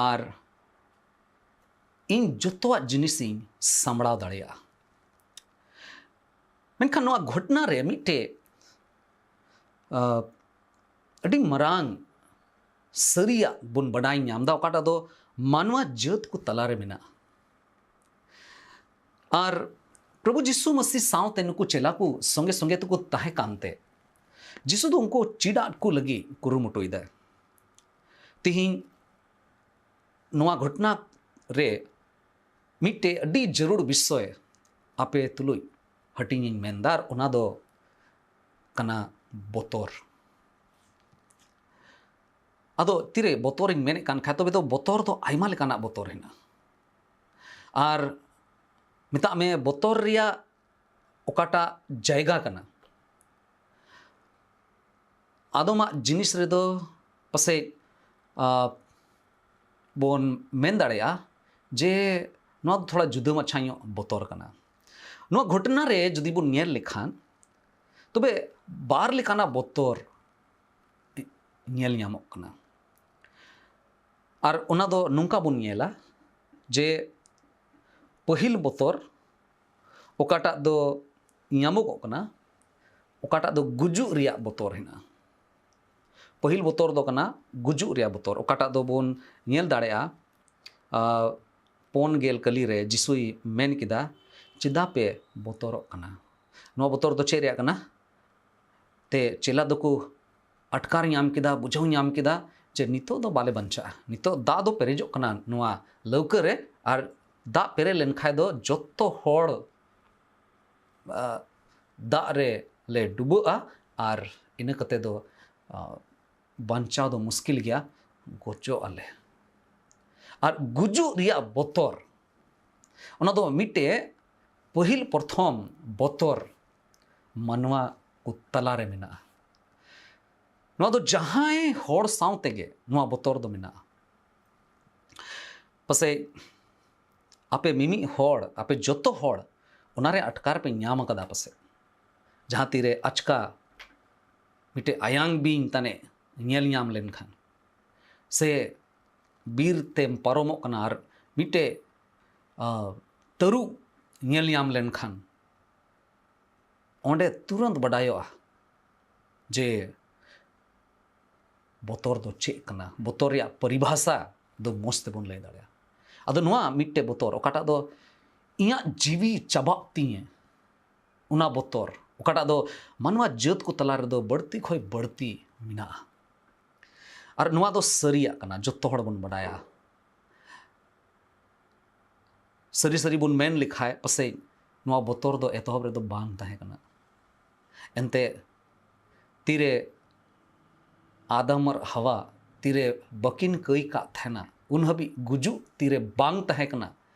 ᱟᱨ ᱤᱧ ᱡᱚᱛᱚᱣᱟᱜ ᱡᱤᱱᱤᱥᱤᱧ ᱥᱟᱢᱵᱲᱟᱣ ᱫᱟᱲᱮᱭᱟᱜᱼᱟ᱾" ᱢᱮᱱᱠᱷᱟᱱ ᱱᱚᱣᱟ ᱜᱷᱚᱴᱱᱟ ᱨᱮ ᱢᱤᱫᱴᱮᱡ, ᱟᱹᱰᱤ ᱢᱟᱨᱟᱝ ᱥᱟᱹᱨᱤᱭᱟᱜ ᱵᱚᱱ ᱵᱟᱰᱟᱭ ᱧᱟᱢ ᱮᱫᱟ, ᱚᱠᱟᱴᱟᱜ ᱫᱚ ᱢᱟᱱᱣᱟ ᱡᱟᱹᱛ ᱠᱚ ᱛᱟᱞᱟᱨᱮ ᱢᱮᱱᱟᱜᱼᱟ᱾ ᱟᱨ ᱯᱨᱚᱵᱷᱩ ᱡᱤᱥᱩ ᱢᱟᱹᱥᱤ ᱥᱟᱶᱛᱮ ᱱᱩᱠᱩ ᱪᱮᱞᱟ ᱠᱚ ᱥᱚᱸᱜᱮ ᱥᱚᱸᱜᱮ ᱛᱮᱠᱚ ᱛᱟᱦᱮᱸ ᱠᱟᱱᱛᱮ, ᱡᱤᱥᱩ ᱫᱚ ᱩᱱᱠᱩ ᱪᱮᱫ ᱟᱫ ᱠᱚ ᱞᱟᱹᱜᱤᱫ ᱠᱩᱨᱩᱢᱩᱴᱩᱭᱮᱫᱟᱭ᱾ ᱛᱤᱦᱤᱧ ᱱᱚᱣᱟ ᱜᱷᱚᱴᱱᱟ ᱨᱮ ᱢᱤᱫᱴᱮᱡ ᱟᱹᱰᱤ ᱡᱟᱹᱨᱩᱲ ᱵᱤᱥᱚᱭ ᱟᱯᱮ ᱛᱩᱞᱩᱡ ᱦᱟᱹᱴᱤᱧ ᱤᱧ ᱢᱮᱱᱫᱟ, ᱟᱨ ᱚᱱᱟ ᱫᱚ ᱠᱟᱱᱟ ᱵᱚᱛᱚᱨ᱾ ᱟᱫᱚ ᱛᱤᱨᱮ ᱵᱚᱛᱚᱨᱤᱧ ᱢᱮᱱᱮᱫ ᱠᱟᱱ ᱠᱷᱟᱡ, ᱛᱚᱵᱮ ᱫᱚ ᱵᱚᱛᱚᱨ ᱫᱚ ᱟᱭᱢᱟ ᱞᱮᱠᱟᱱᱟᱜ ᱵᱚᱛᱚᱨ ᱦᱮᱱᱟᱜᱼᱟ᱾ ᱟᱨ ᱢᱮᱛᱟᱜ ᱢᱮ, ᱵᱚᱛᱚᱨ ᱨᱮᱭᱟᱜ ᱚᱠᱟᱴᱟᱜ ᱡᱟᱭᱜᱟ ᱠᱟᱱᱟ, ᱟᱫᱚᱢᱟᱜ ᱡᱤᱱᱤᱥ ᱨᱮᱫᱚ ᱯᱟᱥᱮᱡ, ᱟ, ᱵᱚᱱ ᱢᱮᱱ ᱫᱟᱲᱮᱭᱟᱜᱼᱟ ᱡᱮ ᱱᱚᱣᱟ ᱫᱚ ᱛᱷᱚᱲᱟ ᱡᱩᱫᱟᱹ ᱢᱟᱪᱷᱟ ᱧᱚᱜ ᱵᱚᱛᱚᱨ ᱠᱟᱱᱟ᱾ ᱱᱚᱣᱟ ᱜᱷᱚᱴᱚᱱᱟ ᱨᱮ ᱡᱩᱫᱤ ᱵᱚᱱ ᱧᱮᱞ ᱞᱮᱠᱷᱟᱱ, ᱛᱚᱵᱮ ᱵᱟᱨ ᱞᱮᱠᱟᱱᱟᱜ ᱵᱚᱛᱚᱨ ᱧᱮᱞ ᱧᱟᱢᱚᱜ ᱠᱟᱱᱟ᱾ ᱟᱨ ᱚᱱᱟ ᱫᱚ ᱱᱚᱝᱠᱟ ᱵᱚᱱ ᱧᱮᱞᱟ ᱡᱮ ᱯᱟᱹᱦᱤᱞ ᱵᱚᱛᱚᱨ ᱚᱠᱟᱴᱟᱜ ᱫᱚ ᱧᱟᱢᱚᱜᱚᱜ ᱠᱟᱱᱟ, ᱚᱠᱟᱴᱟᱜ ᱫᱚ ᱜᱩᱡᱩᱜ ᱨᱮᱭᱟᱜ ᱵᱚᱛᱚᱨ ᱦᱮᱱᱟᱜᱼᱟ᱾ ᱯᱟᱹᱦᱤᱞ ᱵᱚᱛᱚᱨ ᱫᱚ ᱠᱟᱱᱟ ᱜᱩᱡᱩᱜ ᱨᱮᱭᱟᱜ ᱵᱚᱛᱚᱨ, ᱚᱠᱟᱴᱟᱜ ᱫᱚᱵᱚᱱ ᱧᱮᱞ ᱫᱟᱲᱮᱭᱟᱜᱼᱟ, ᱟᱨ ᱯᱩᱱ ᱜᱮᱞ ᱠᱟᱹᱞᱤ ᱨᱮ ᱡᱤᱥᱩᱭ ᱢᱮᱱ ᱠᱮᱫᱟ, "ᱪᱮᱫᱟᱜ ᱯᱮ ᱵᱚᱛᱚᱨᱚᱜ ᱠᱟᱱᱟ?" ᱱᱚᱣᱟ ᱵᱚᱛᱚᱨ ᱫᱚ ᱪᱮᱫ ᱨᱮᱭᱟᱜ ᱠᱟᱱᱟ? ᱛᱮ ᱪᱮᱞᱟ ᱫᱚᱠᱚ ᱟᱴᱠᱟᱨ ᱧᱟᱢ ᱠᱮᱫᱟ, ᱵᱩᱡᱷᱟᱹᱣ ᱧᱟᱢ ᱠᱮᱫᱟ ᱡᱮ ᱱᱤᱛᱚᱜ ᱫᱚ ᱵᱟᱞᱮ ᱵᱟᱧᱪᱟᱜᱼᱟ, ᱱᱤᱛᱚᱜ ᱫᱟᱜ ᱫᱚ ᱯᱮᱨᱮᱡᱚᱜ ᱠᱟᱱᱟ ᱱᱚᱣᱟ ᱞᱟᱹᱣᱠᱟᱹ ᱨᱮ, ᱟᱨ ᱫᱟᱜ ᱯᱮᱨᱮᱡ ᱞᱮᱱᱠᱷᱟᱱ ᱫᱚ ᱡᱚᱛᱚ ᱦᱚᱲ, ᱟ, ᱫᱟᱜ ᱨᱮ ᱞᱮ ᱰᱩᱵᱟᱹᱜᱼᱟ, ᱟᱨ ᱤᱱᱟᱹ ᱠᱟᱛᱮ ᱫᱚ, ᱟ, ᱵᱟᱧᱪᱟᱣ ᱫᱚ ᱢᱩᱥᱠᱤᱞ ᱜᱮᱭᱟ, ᱜᱚᱡᱚᱜ ᱟᱞᱮ᱾ ᱟᱨ ᱜᱩᱡᱩᱜ ᱨᱮᱭᱟᱜ ᱵᱚᱛᱚᱨ, ᱚᱱᱟ ᱫᱚ ᱢᱤᱫᱴᱮᱡ ᱯᱟᱹᱦᱤᱞ ᱯᱨᱚᱛᱷᱚᱢ ᱵᱚᱛᱚᱨ ᱢᱟᱱᱣᱟ ᱠᱚ ᱛᱟᱞᱟᱨᱮ ᱢᱮᱱᱟᱜᱼᱟ᱾ ᱱᱚᱣᱟ ᱫᱚ ᱡᱟᱦᱟᱸᱭ ᱦᱚᱲ ᱥᱟᱶ ᱛᱮᱜᱮ ᱱᱚᱣᱟ ᱵᱚᱛᱚᱨ ᱫᱚ ᱢᱮᱱᱟᱜᱼᱟ᱾ ᱯᱟᱥᱮᱡ ᱟᱯᱮ ᱢᱤᱢᱤᱫ ᱦᱚᱲ, ᱟᱯᱮ ᱡᱚᱛᱚ ᱦᱚᱲ ᱚᱱᱟᱨᱮ ᱟᱴᱠᱟᱨ ᱯᱮ ᱧᱟᱢ ᱟᱠᱟᱫᱟ ᱯᱟᱥᱮᱡ, ᱡᱟᱦᱟᱸ ᱛᱤᱨᱮ ᱟᱪᱠᱟ ᱢᱤᱫᱴᱮᱡ ᱟᱭᱟᱝ ᱵᱤᱧ ᱛᱟᱱᱮ ᱧᱮᱞ ᱧᱟᱢ ᱞᱮᱱᱠᱷᱟᱱ, ᱥᱮ ᱵᱤᱨ ᱛᱮᱢ ᱯᱟᱨᱚᱢᱚᱜ ᱠᱟᱱᱟ ᱟᱨ ᱢᱤᱫᱴᱮᱡ, ᱟ, ᱛᱟᱹᱨᱩᱵ ᱧᱮᱞ ᱧᱟᱢ ᱞᱮᱱᱠᱷᱟᱱ, ᱚᱸᱰᱮ ᱛᱩᱨᱟᱹᱱᱛ ᱵᱟᱰᱟᱭᱚᱜᱼᱟ ᱡᱮ ᱵᱚᱛᱚᱨ ᱫᱚ ᱪᱮᱫ ᱠᱟᱱᱟ, ᱵᱚᱛᱚᱨ ᱨᱮᱭᱟᱜ ᱯᱚᱨᱤᱵᱷᱟᱥᱟ ᱫᱚ ᱢᱚᱡᱽ ᱛᱮᱵᱚᱱ ᱞᱟᱹᱭ ᱫᱟᱲᱮᱭᱟᱜᱼᱟ᱾ ᱟᱫᱚ ᱱᱚᱣᱟ ᱢᱤᱫᱴᱮᱡ ᱵᱚᱛᱚᱨ, ᱚᱠᱟᱴᱟᱜ ᱫᱚ ᱤᱧᱟᱹᱜ ᱡᱤᱣᱤ ᱪᱟᱵᱟᱜ ᱛᱤᱧᱟᱹ, ᱚᱱᱟ ᱵᱚᱛᱚᱨ, ᱚᱠᱟᱴᱟᱜ ᱫᱚ ᱢᱟᱱᱣᱟ ᱡᱟᱹᱛ ᱠᱚ ᱛᱟᱞᱟ ᱨᱮᱫᱚ ᱵᱟᱹᱲᱛᱤ ᱠᱷᱚᱱ ᱵᱟᱹᱲᱛᱤ ᱢᱮᱱᱟᱜᱼᱟ᱾ ᱟᱨ ᱱᱚᱣᱟ ᱫᱚ ᱥᱟᱹᱨᱤᱭᱟᱜ ᱠᱟᱱᱟ, ᱡᱚᱛᱚ ᱦᱚᱲ ᱵᱚᱱ ᱵᱟᱰᱟᱭᱟ᱾ ᱥᱟᱹᱨᱤ ᱥᱟᱹᱨᱤ ᱵᱚᱱ ᱢᱮᱱ ᱞᱮᱠᱷᱟᱡ ᱯᱟᱥᱮᱡ ᱱᱚᱣᱟ ᱵᱚᱛᱚᱨ ᱫᱚ ᱮᱛᱚᱦᱚᱵ ᱨᱮᱫᱚ ᱵᱟᱝ ᱛᱟᱦᱮᱸ ᱠᱟᱱᱟ᱾ ᱮᱱᱛᱮ ᱛᱤᱨᱮ ᱟᱫᱟᱢ ᱟᱨ ᱦᱟᱣᱟ ᱛᱤᱨᱮ ᱵᱟᱹᱠᱤᱱ ᱠᱟᱹᱭ ᱠᱟᱜ ᱛᱟᱦᱮᱱᱟ, ᱩᱱ ᱦᱟᱹᱵᱤᱡ ᱜᱩᱡᱩᱜ ᱛᱤᱨᱮ ᱵᱟᱝ ᱛᱟᱦᱮᱸ ᱠᱟᱱᱟ,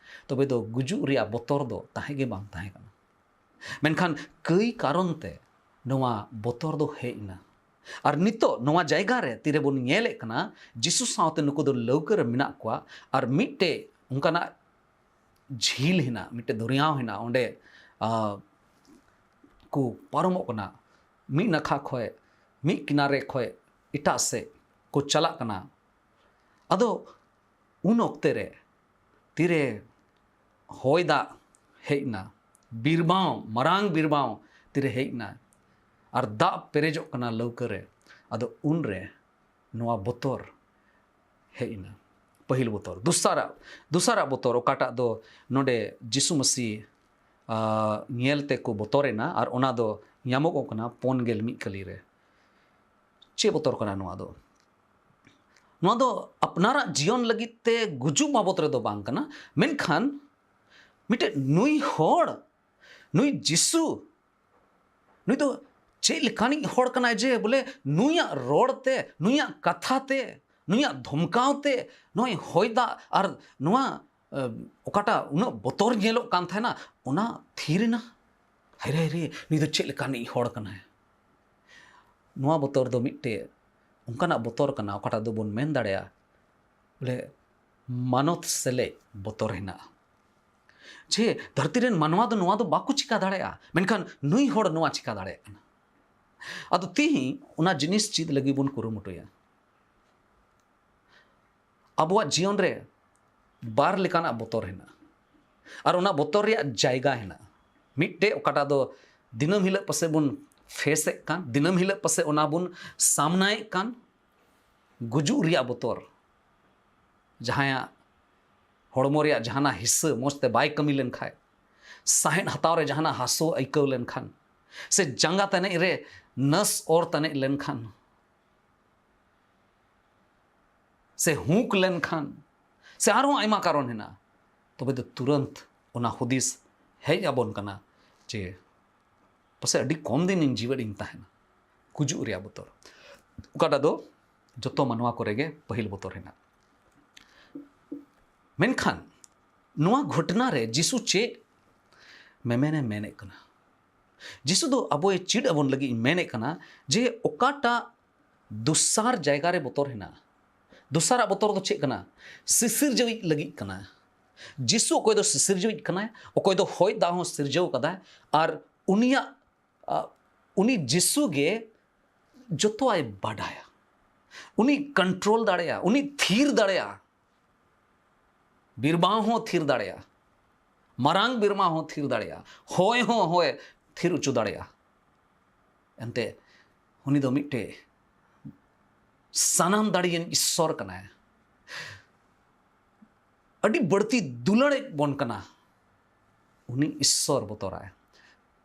ᱛᱚᱵᱮ ᱫᱚ ᱜᱩᱡᱩᱜ ᱨᱮᱭᱟᱜ ᱵᱚᱛᱚᱨ ᱫᱚ ᱛᱟᱦᱮᱸ ᱜᱮ ᱵᱟᱝ ᱛᱟᱦᱮᱸ ᱠᱟᱱᱟ᱾ ᱢᱮᱱᱠᱷᱟᱱ ᱠᱟᱹᱭ ᱠᱟᱨᱚᱱ ᱛᱮ ᱱᱚᱣᱟ ᱵᱚᱛᱚᱨ ᱫᱚ ᱦᱮᱡ ᱮᱱᱟ᱾ ᱟᱨ ᱱᱤᱛᱚᱜ ᱱᱚᱣᱟ ᱡᱟᱭᱜᱟ ᱨᱮ ᱛᱤᱨᱮᱵᱚᱱ ᱧᱮᱞᱮᱫ ᱠᱟᱱᱟ, ᱡᱤᱥᱩ ᱥᱟᱶᱛᱮ ᱱᱩᱠᱩ ᱫᱚ ᱞᱟᱹᱣᱠᱟᱹ ᱨᱮ ᱢᱮᱱᱟᱜ ᱠᱚᱣᱟ, ᱟᱨ ᱢᱤᱫᱴᱮᱡ ᱚᱱᱠᱟᱱᱟᱜ ᱡᱷᱤᱞ ᱦᱮᱱᱟᱜ, ᱢᱤᱫᱴᱮᱡ ᱫᱚᱨᱭᱟᱣ ᱦᱮᱱᱟᱜ, ᱚᱸᱰᱮ ᱠᱚ ᱯᱟᱨᱚᱢᱚᱜ ᱠᱟᱱᱟ, ᱢᱤᱫ ᱱᱟᱠᱷᱟ ᱠᱷᱚᱱ, ᱢᱤᱫ ᱠᱤᱱᱟᱨᱮ ᱠᱷᱚᱱ ᱮᱴᱟᱜ ᱥᱮᱫ ᱠᱚ ᱪᱟᱞᱟᱜ ᱠᱟᱱᱟ᱾ ᱟᱫᱚ ᱩᱱ ᱚᱠᱛᱮ ᱨᱮ ᱛᱤᱨᱮ ᱦᱚᱭ ᱫᱟᱜ ᱦᱮᱡ ᱮᱱᱟ, ᱵᱤᱨᱵᱟᱶ, ᱢᱟᱨᱟᱝ ᱵᱤᱨᱵᱟᱶ ᱛᱤᱨᱮ ᱦᱮᱡ ᱮᱱᱟ ᱟᱨ ᱫᱟᱜ ᱯᱮᱨᱮᱡᱚᱜ ᱠᱟᱱᱟ ᱞᱟᱹᱣᱠᱟᱹ ᱨᱮ, ᱟᱫᱚ ᱩᱱᱨᱮ ᱱᱚᱣᱟ ᱵᱚᱛᱚᱨ ᱦᱮᱡ ᱮᱱᱟ᱾ ᱯᱟᱹᱦᱤᱞ ᱵᱚᱛᱚᱨ᱾ ᱫᱚᱥᱟᱨᱟᱜ, ᱫᱚᱥᱟᱨᱟᱜ ᱵᱚᱛᱚᱨ, ᱚᱠᱟᱴᱟᱜ ᱫᱚ ᱱᱚᱰᱮ ᱡᱤᱥᱩ ᱢᱟᱹᱥᱤ, ᱟ, ᱧᱮᱞ ᱛᱮᱠᱚ ᱵᱚᱛᱚᱨ ᱮᱱᱟ, ᱟᱨ ᱚᱱᱟ ᱫᱚ ᱧᱟᱢᱚᱜᱚᱜ ᱠᱟᱱᱟ ᱯᱩᱱ ᱜᱮᱞ ᱢᱤᱫ ᱠᱟᱹᱞᱤ ᱨᱮ᱾ ᱪᱮᱫ ᱵᱚᱛᱚᱨ ᱠᱟᱱᱟ ᱱᱚᱣᱟ ᱫᱚ? ᱱᱚᱣᱟ ᱫᱚ ᱟᱯᱱᱟᱨᱟᱜ ᱡᱤᱭᱚᱱ ᱞᱟᱹᱜᱤᱫ ᱛᱮ ᱜᱩᱡᱩᱜ ᱵᱟᱵᱚᱛ ᱨᱮᱫᱚ ᱵᱟᱝ ᱠᱟᱱᱟ, ᱢᱮᱱᱠᱷᱟᱱ ᱢᱤᱫᱴᱮᱡ ᱱᱩᱭ ᱦᱚᱲ, ᱱᱩᱭ ᱡᱤᱥᱩ, ᱱᱩᱭ ᱫᱚ ᱪᱮᱫ ᱞᱮᱠᱟᱱᱤᱡ ᱦᱚᱲ ᱠᱟᱱᱟᱭ ᱡᱮ ᱵᱚᱞᱮ ᱱᱩᱭᱟᱜ ᱨᱚᱲ ᱛᱮ, ᱱᱩᱭᱟᱜ ᱠᱟᱛᱷᱟ ᱛᱮ, ᱱᱩᱭᱟᱜ ᱫᱷᱚᱢᱠᱟᱣ ᱛᱮ ᱱᱚᱜᱼᱚᱭ ᱦᱚᱭ ᱫᱟᱜ ᱟᱨ ᱱᱚᱣᱟ, ᱮ, ᱚᱠᱟᱴᱟᱜ ᱩᱱᱟᱹᱜ ᱵᱚᱛᱚᱨ ᱧᱮᱞᱚᱜ ᱠᱟᱱ ᱛᱟᱦᱮᱱᱟ, ᱚᱱᱟ ᱛᱷᱤᱨ ᱮᱱᱟ᱾ ᱦᱟᱭᱨᱮ, ᱦᱟᱭᱨᱮ, ᱱᱩᱭ ᱫᱚ ᱪᱮᱫ ᱞᱮᱠᱟᱱᱤᱡ ᱦᱚᱲ ᱠᱟᱱᱟᱭ? ᱱᱚᱣᱟ ᱵᱚᱛᱚᱨ ᱫᱚ ᱢᱤᱫᱴᱮᱡ ᱚᱱᱠᱟᱱᱟᱜ ᱵᱚᱛᱚᱨ ᱠᱟᱱᱟ, ᱚᱠᱟᱴᱟᱜ ᱫᱚᱵᱚᱱ ᱢᱮᱱ ᱫᱟᱲᱮᱭᱟᱜᱼᱟ ᱵᱚᱞᱮ ᱢᱟᱱᱚᱛ ᱥᱮᱞᱮᱫ ᱵᱚᱛᱚᱨ ᱦᱮᱱᱟᱜᱼᱟ᱾ ᱡᱮ ᱫᱷᱟᱹᱨᱛᱤ ᱨᱮᱱ ᱢᱟᱱᱣᱟ ᱫᱚ ᱱᱚᱣᱟ ᱫᱚ ᱵᱟᱠᱚ ᱪᱤᱠᱟ ᱫᱟᱲᱮᱭᱟᱜᱼᱟ, ᱢᱮᱱᱠᱷᱟᱱ ᱱᱩᱭ ᱦᱚᱲ ᱱᱚᱣᱟ ᱪᱤᱠᱟ ᱫᱟᱲᱮᱭᱟᱜ ᱠᱟᱱᱟ᱾ ᱟᱫᱚ ᱛᱤᱦᱤᱧ ᱚᱱᱟ ᱡᱤᱱᱤᱥ ᱪᱮᱫ ᱞᱟᱹᱜᱤᱫ ᱵᱚᱱ ᱠᱩᱨᱩᱢᱩᱴᱩᱭᱟ? ᱟᱵᱚᱣᱟᱜ ᱡᱤᱭᱚᱱ ᱨᱮ ᱵᱟᱨ ᱞᱮᱠᱟᱱᱟᱜ ᱵᱚᱛᱚᱨ ᱦᱮᱱᱟᱜᱼᱟ, ᱟᱨ ᱚᱱᱟ ᱵᱚᱛᱚᱨ ᱨᱮᱭᱟᱜ ᱡᱟᱭᱜᱟ ᱦᱮᱱᱟᱜᱼᱟ᱾ ᱢᱤᱫᱴᱮᱡ ᱚᱠᱟᱴᱟᱜ ᱫᱚ ᱫᱤᱱᱟᱹᱢ ᱦᱤᱞᱳᱜ ᱯᱟᱥᱮᱡ ᱵᱚᱱ ᱯᱷᱮᱥᱮᱫ ᱠᱟᱱ, ᱫᱤᱱᱟᱹᱢ ᱦᱤᱞᱳᱜ ᱯᱟᱥᱮᱡ ᱚᱱᱟ ᱵᱚᱱ ᱥᱟᱢᱱᱟᱭᱮᱫ ᱠᱟᱱ, ᱜᱩᱡᱩᱜ ᱨᱮᱭᱟᱜ ᱵᱚᱛᱚᱨ᱾ ᱡᱟᱦᱟᱸᱭᱟᱜ ᱦᱚᱲᱢᱚ ᱨᱮᱭᱟᱜ ᱡᱟᱦᱟᱱᱟᱜ ᱦᱤᱥᱥᱟᱹ ᱢᱚᱡᱽ ᱛᱮ ᱵᱟᱭ ᱠᱟᱹᱢᱤ ᱞᱮᱱᱠᱷᱟᱱ, ᱥᱟᱦᱮᱫ ᱦᱟᱛᱟᱣ ᱨᱮ ᱡᱟᱦᱟᱱᱟᱜ ᱦᱟᱹᱥᱩ ᱟᱹᱭᱠᱟᱹᱣ ᱞᱮᱱᱠᱷᱟᱱ, ᱥᱮ ᱡᱟᱸᱜᱟ ᱛᱟᱹᱱᱤᱡ ᱨᱮ ᱱᱟᱥ ᱚᱨ ᱛᱟᱹᱱᱤᱡ ᱞᱮᱱᱠᱷᱟᱱ, ᱥᱮ ᱦᱩᱸᱠ ᱞᱮᱱᱠᱷᱟᱱ, ᱥᱮ ᱟᱨᱦᱚᱸ ᱟᱭᱢᱟ ᱠᱟᱨᱚᱱ ᱦᱮᱱᱟᱜᱼᱟ, ᱛᱚᱵᱮ ᱫᱚ ᱛᱩᱨᱟᱹᱱᱛ ᱚᱱᱟ ᱦᱩᱫᱤᱥ ᱦᱮᱡ ᱟᱵᱚᱱ ᱠᱟᱱᱟ ᱡᱮ ᱯᱟᱥᱮᱡ ᱟᱹᱰᱤ ᱠᱚᱢ ᱫᱤᱱ ᱤᱧ ᱡᱤᱣᱮᱫ ᱤᱧ ᱛᱟᱦᱮᱱᱟ᱾ ᱜᱩᱡᱩᱜ ᱨᱮᱭᱟᱜ ᱵᱚᱛᱚᱨ, ᱚᱠᱟᱴᱟᱜ ᱫᱚ ᱡᱚᱛᱚ ᱢᱟᱱᱣᱟ ᱠᱚᱨᱮ ᱜᱮ ᱯᱟᱹᱦᱤᱞ ᱵᱚᱛᱚᱨ ᱦᱮᱱᱟᱜᱼᱟ᱾ ᱢᱮᱱᱠᱷᱟᱱ ᱱᱚᱣᱟ ᱜᱷᱚᱴᱱᱟ ᱨᱮ ᱡᱤᱥᱩ ᱪᱮᱫ ᱢᱮᱢᱮᱱᱮ ᱢᱮᱱᱮᱫ ᱠᱟᱱᱟ? ᱡᱤᱥᱩ ᱫᱚ ᱟᱵᱚᱭ ᱪᱮᱫ ᱟᱵᱚᱱ ᱞᱟᱹᱜᱤᱫ ᱢᱮᱱᱮᱫ ᱠᱟᱱᱟ ᱡᱮ ᱚᱠᱟᱴᱟᱜ ᱫᱚᱥᱟᱨ ᱡᱟᱭᱜᱟ ᱨᱮ ᱵᱚᱛᱚᱨ ᱦᱮᱱᱟᱜᱼᱟ᱾ ᱫᱚᱥᱟᱨᱟᱜ ᱵᱚᱛᱚᱨ ᱫᱚ ᱪᱮᱫ ᱠᱟᱱᱟ? ᱥᱤᱥᱤᱨᱡᱟᱹᱣᱤᱡ ᱞᱟᱹᱜᱤᱫ ᱠᱟᱱᱟ᱾ ᱡᱤᱥᱩ ᱚᱠᱚᱭ ᱫᱚ ᱥᱤᱥᱤᱨᱡᱟᱹᱣᱤᱡ ᱠᱟᱱᱟᱭ, ᱚᱠᱚᱭ ᱫᱚ ᱦᱚᱭ ᱫᱟᱜ ᱦᱚᱸ ᱥᱤᱨᱡᱟᱹᱣ ᱠᱟᱫᱟᱭ, ᱟᱨ ᱩᱱᱤᱭᱟᱜ, ᱟ, ᱩᱱᱤ ᱡᱤᱥᱩ ᱜᱮ ᱡᱚᱛᱚᱣᱟᱭ ᱵᱟᱰᱟᱭᱟ᱾ ᱩᱱᱤ ᱠᱚᱱᱴᱨᱳᱞ ᱫᱟᱲᱮᱭᱟᱜᱼᱟ, ᱩᱱᱤ ᱛᱷᱤᱨ ᱫᱟᱲᱮᱭᱟᱜᱼᱟ᱾ ᱵᱤᱨᱵᱟᱶ ᱦᱚᱸ ᱛᱷᱤᱨ ᱫᱟᱲᱮᱭᱟᱜᱼᱟ, ᱢᱟᱨᱟᱝ ᱵᱤᱨᱢᱟ ᱦᱚᱸ ᱛᱷᱤᱨ ᱫᱟᱲᱮᱭᱟᱜᱼᱟ, ᱦᱚᱭ ᱦᱚᱸ ᱦᱚᱭ ᱛᱷᱤᱨ ᱦᱚᱪᱚ ᱫᱟᱲᱮᱭᱟᱜᱼᱟ᱾ ᱮᱱᱛᱮ ᱩᱱᱤ ᱫᱚ ᱢᱤᱫᱴᱮᱡ ᱥᱟᱱᱟᱢ ᱫᱟᱲᱮᱭᱟᱱ ᱤᱥᱥᱚᱨ ᱠᱟᱱᱟᱭ᱾ ᱟᱹᱰᱤ ᱵᱟᱹᱲᱛᱤ ᱫᱩᱞᱟᱹᱲᱮᱫ ᱵᱚᱱ ᱠᱟᱱᱟ᱾ ᱩᱱᱤ ᱤᱥᱥᱚᱨ ᱵᱚᱛᱚᱨᱟᱭ,